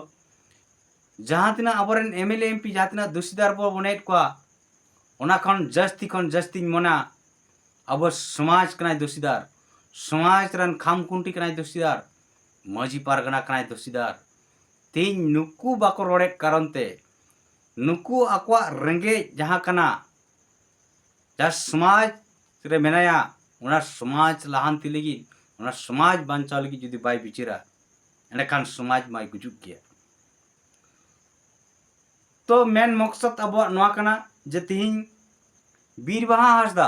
ᱡᱟᱦᱟᱸ ᱛᱤᱱᱟᱹᱜ ᱟᱵᱚᱨᱮᱱ M L A M P ᱡᱟᱦᱟᱸ ᱛᱤᱱᱟᱹᱜ ᱫᱩᱥᱤᱫᱟᱨ ᱵᱚ ᱢᱚᱱᱮᱭᱮᱫ ᱠᱚᱣᱟ, ᱚᱱᱟ ᱠᱷᱚᱱ ᱡᱟᱹᱥᱛᱤ ᱠᱷᱚᱱ ᱡᱟᱹᱥᱛᱤᱧ ᱢᱚᱱᱟ ᱟᱵᱚ ᱥᱚᱢᱟᱡᱽ ᱠᱟᱱᱟᱭ ᱫᱩᱥᱤᱫᱟᱨ, ᱥᱚᱢᱟᱡᱽ ᱨᱮᱱ ᱠᱷᱟᱢ ᱠᱷᱩᱱᱴᱤ ᱠᱟᱱᱟᱭ ᱫᱩᱥᱤᱫᱟᱨ, ᱢᱟᱹᱡᱷᱤ ᱯᱟᱨᱜᱟᱱᱟ ᱠᱟᱱᱟᱭ ᱫᱩᱥᱤᱫᱟᱨ᱾ ᱛᱮᱦᱮᱧ ᱱᱩᱠᱩ ᱵᱟᱠᱚ ᱨᱚᱲᱮᱫ ᱠᱟᱨᱚᱱ ᱛᱮ, ᱱᱩᱠᱩ ᱟᱠᱚᱣᱟᱜ ᱨᱮᱸᱜᱮᱡ ᱡᱟᱦᱟᱸ ᱠᱟᱱᱟ, ᱡᱟᱦᱟᱸ ᱥᱚᱢᱟᱡᱽ ᱨᱮ ᱢᱮᱱᱟᱭᱟ, ᱚᱱᱟ ᱥᱚᱢᱟᱡᱽ ᱞᱟᱦᱟᱱᱛᱤ ᱞᱟᱹᱜᱤᱫ, ᱚᱱᱟ ᱥᱚᱢᱟᱡᱽ ᱵᱟᱧᱪᱟᱣ ᱞᱟᱹᱜᱤᱫ ᱡᱩᱫᱤ ᱵᱟᱭ ᱵᱤᱪᱟᱹᱨᱟ, ᱮᱸᱰᱮᱠᱷᱟᱱ ᱥᱚᱢᱟᱡᱽ ᱢᱟᱭ ᱜᱩᱡᱩᱜ ᱜᱮᱭᱟ᱾ ᱛᱚ ᱢᱮᱱ ᱢᱚᱠᱥᱚᱫ ᱟᱵᱚᱣᱟᱜ ᱱᱚᱣᱟ ᱠᱟᱱᱟ ᱡᱮ ᱛᱤᱦᱤᱧ ᱵᱤᱨ ᱵᱟᱦᱟ ᱦᱟᱸᱥᱫᱟ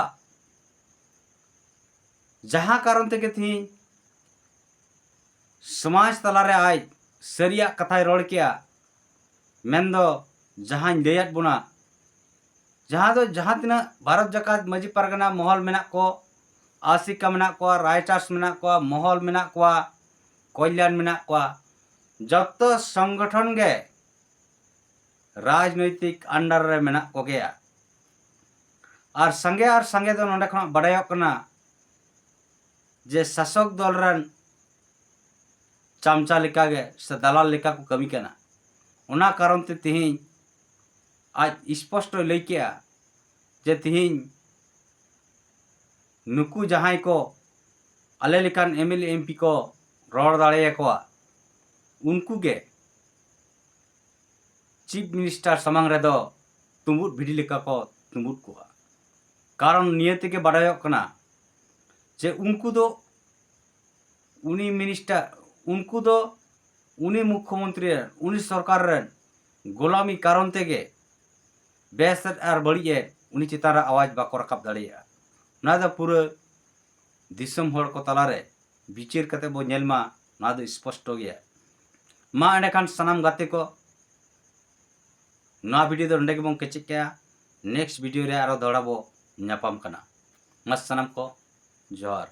ᱡᱟᱦᱟᱸ ᱠᱟᱨᱚᱱ ᱛᱮᱜᱮ ᱛᱤᱦᱤᱧ ᱥᱚᱢᱟᱡᱽ ᱛᱟᱞᱟᱨᱮ ᱟᱡ ᱥᱟᱹᱨᱤᱭᱟᱜ ᱠᱟᱛᱷᱟᱭ ᱨᱚᱲ ᱠᱮᱜᱼᱟ, ᱢᱮᱱᱫᱚ ᱡᱟᱦᱟᱸᱧ ᱞᱟᱹᱭᱟᱫ ᱵᱚᱱᱟ, ᱡᱟᱦᱟᱸ ᱫᱚ ᱡᱟᱦᱟᱸ ᱛᱤᱱᱟᱹᱜ ᱵᱷᱟᱨᱚᱛ ᱡᱟᱠᱟᱛ ᱢᱟᱹᱡᱷᱤ ᱯᱟᱨᱜᱟᱱᱟ ᱢᱚᱦᱚᱞ ᱢᱮᱱᱟᱜ ᱠᱚ, ᱟᱥᱤᱠᱟ ᱢᱮᱱᱟᱜ ᱠᱚᱣᱟ, ᱨᱟᱭᱴᱟᱨᱥ ᱢᱮᱱᱟᱜ ᱠᱚᱣᱟ, ᱢᱚᱦᱚᱞ ᱢᱮᱱᱟᱜ ᱠᱚᱣᱟ, ᱠᱚᱞᱭᱟᱱ ᱢᱮᱱᱟᱜ ᱠᱚᱣᱟ, ᱡᱚᱛᱚ ᱥᱚᱝᱜᱚᱴᱷᱚᱱ ᱜᱮ ᱨᱟᱡᱽᱱᱳᱭᱛᱤᱠ under ᱨᱮ ᱢᱮᱱᱟᱜ ᱠᱚᱜᱮᱭᱟ᱾ ᱟᱨ ᱥᱟᱸᱜᱮ ᱟᱨ ᱥᱟᱸᱜᱮ ᱫᱚ ᱱᱚᱰᱮ ᱠᱷᱚᱱᱟᱜ ᱵᱟᱰᱟᱭᱚᱜ ᱠᱟᱱᱟ ᱡᱮ ᱥᱟᱥᱚᱠ ᱫᱚᱞ ᱨᱮᱱ ᱪᱟᱢᱪᱟ ᱞᱮᱠᱟᱜᱮ ᱥᱮ ᱫᱟᱞᱟᱞ ᱞᱮᱠᱟ ᱠᱚ ᱠᱟᱹᱢᱤ ᱠᱟᱱᱟ᱾ ᱚᱱᱟ ᱠᱟᱨᱚᱱ ᱛᱮ ᱛᱮᱦᱮᱧ ᱟᱡ ᱥᱯᱚᱥᱴᱚᱭ ᱞᱟᱹᱭ ᱠᱮᱜᱼᱟ ᱡᱮ ᱛᱮᱦᱮᱧ ᱱᱩᱠᱩ ᱡᱟᱦᱟᱸᱭ ᱠᱚ ᱟᱞᱮ ᱞᱮᱠᱟᱱ M L A M P ᱠᱚ ᱨᱚᱲ ᱫᱟᱲᱮᱭᱟᱠᱚᱣᱟ, ᱩᱱᱠᱩ ᱜᱮ ᱪᱤᱯ ᱢᱤᱱᱤᱥᱴᱟᱨ ᱥᱟᱢᱟᱝ ᱨᱮᱫᱚ ᱛᱩᱢᱵᱩᱫ ᱵᱷᱤᱰᱤ ᱞᱮᱠᱟ ᱠᱚ ᱛᱩᱢᱵᱩᱫ ᱠᱚᱜᱼᱟ᱾ ᱠᱟᱨᱚᱱ ᱱᱤᱭᱟᱹ ᱛᱮᱜᱮ ᱵᱟᱰᱟᱭᱚᱜ ᱠᱟᱱᱟ ᱡᱮ ᱩᱱᱠᱩ ᱫᱚ ᱩᱱᱤ ᱢᱤᱱᱤᱥᱴᱟᱨ, ᱩᱱᱠᱩ ᱫᱚ ᱩᱱᱤ ᱢᱩᱠᱷᱭᱚᱢᱚᱱᱛᱨᱤ ᱨᱮᱱ, ᱩᱱᱤ ᱥᱚᱨᱠᱟᱨ ᱨᱮᱱ ᱜᱳᱞᱟᱢᱤ ᱠᱟᱨᱚᱱ ᱛᱮᱜᱮ ᱵᱮᱥ ᱮᱫ ᱟᱨ ᱵᱟᱹᱲᱤᱡ ᱮᱫ ᱩᱱᱤ ᱪᱮᱛᱟᱱ ᱨᱮ ᱟᱣᱟᱡᱽ ᱵᱟᱠᱚ ᱨᱟᱠᱟᱵ ᱫᱟᱲᱮᱭᱟᱜᱼᱟ᱾ ᱚᱱᱟ ᱫᱚ ᱯᱩᱨᱟᱹ ᱫᱤᱥᱚᱢ ᱦᱚᱲ ᱠᱚ ᱛᱟᱞᱟᱨᱮ ᱵᱤᱪᱟᱹᱨ ᱠᱟᱛᱮ ᱵᱚ ᱧᱮᱞ ᱢᱟ, ᱱᱚᱣᱟ ᱫᱚ ᱥᱯᱚᱥᱴᱚ ᱜᱮᱭᱟ᱾ ᱢᱟ ᱮᱸᱰᱮᱠᱷᱟᱱ ᱥᱟᱱᱟᱢ ᱜᱟᱛᱮ ᱠᱚ, ᱱᱚᱣᱟ ᱵᱷᱤᱰᱤᱭᱳ ᱫᱚ ᱱᱚᱸᱰᱮ ᱜᱮᱵᱚᱱ ᱠᱮᱪᱮᱫ ᱠᱟᱜᱼᱟ᱾ ᱱᱮᱠᱥᱴ ᱵᱷᱤᱰᱤᱭᱳ ᱨᱮ ᱟᱨᱚ ᱫᱚᱦᱲᱟ ᱵᱚ ᱧᱟᱯᱟᱢ ᱠᱟᱱᱟ᱾ ᱢᱟ ᱥᱟᱱᱟᱢ ᱠᱚ ᱡᱚᱦᱟᱨ᱾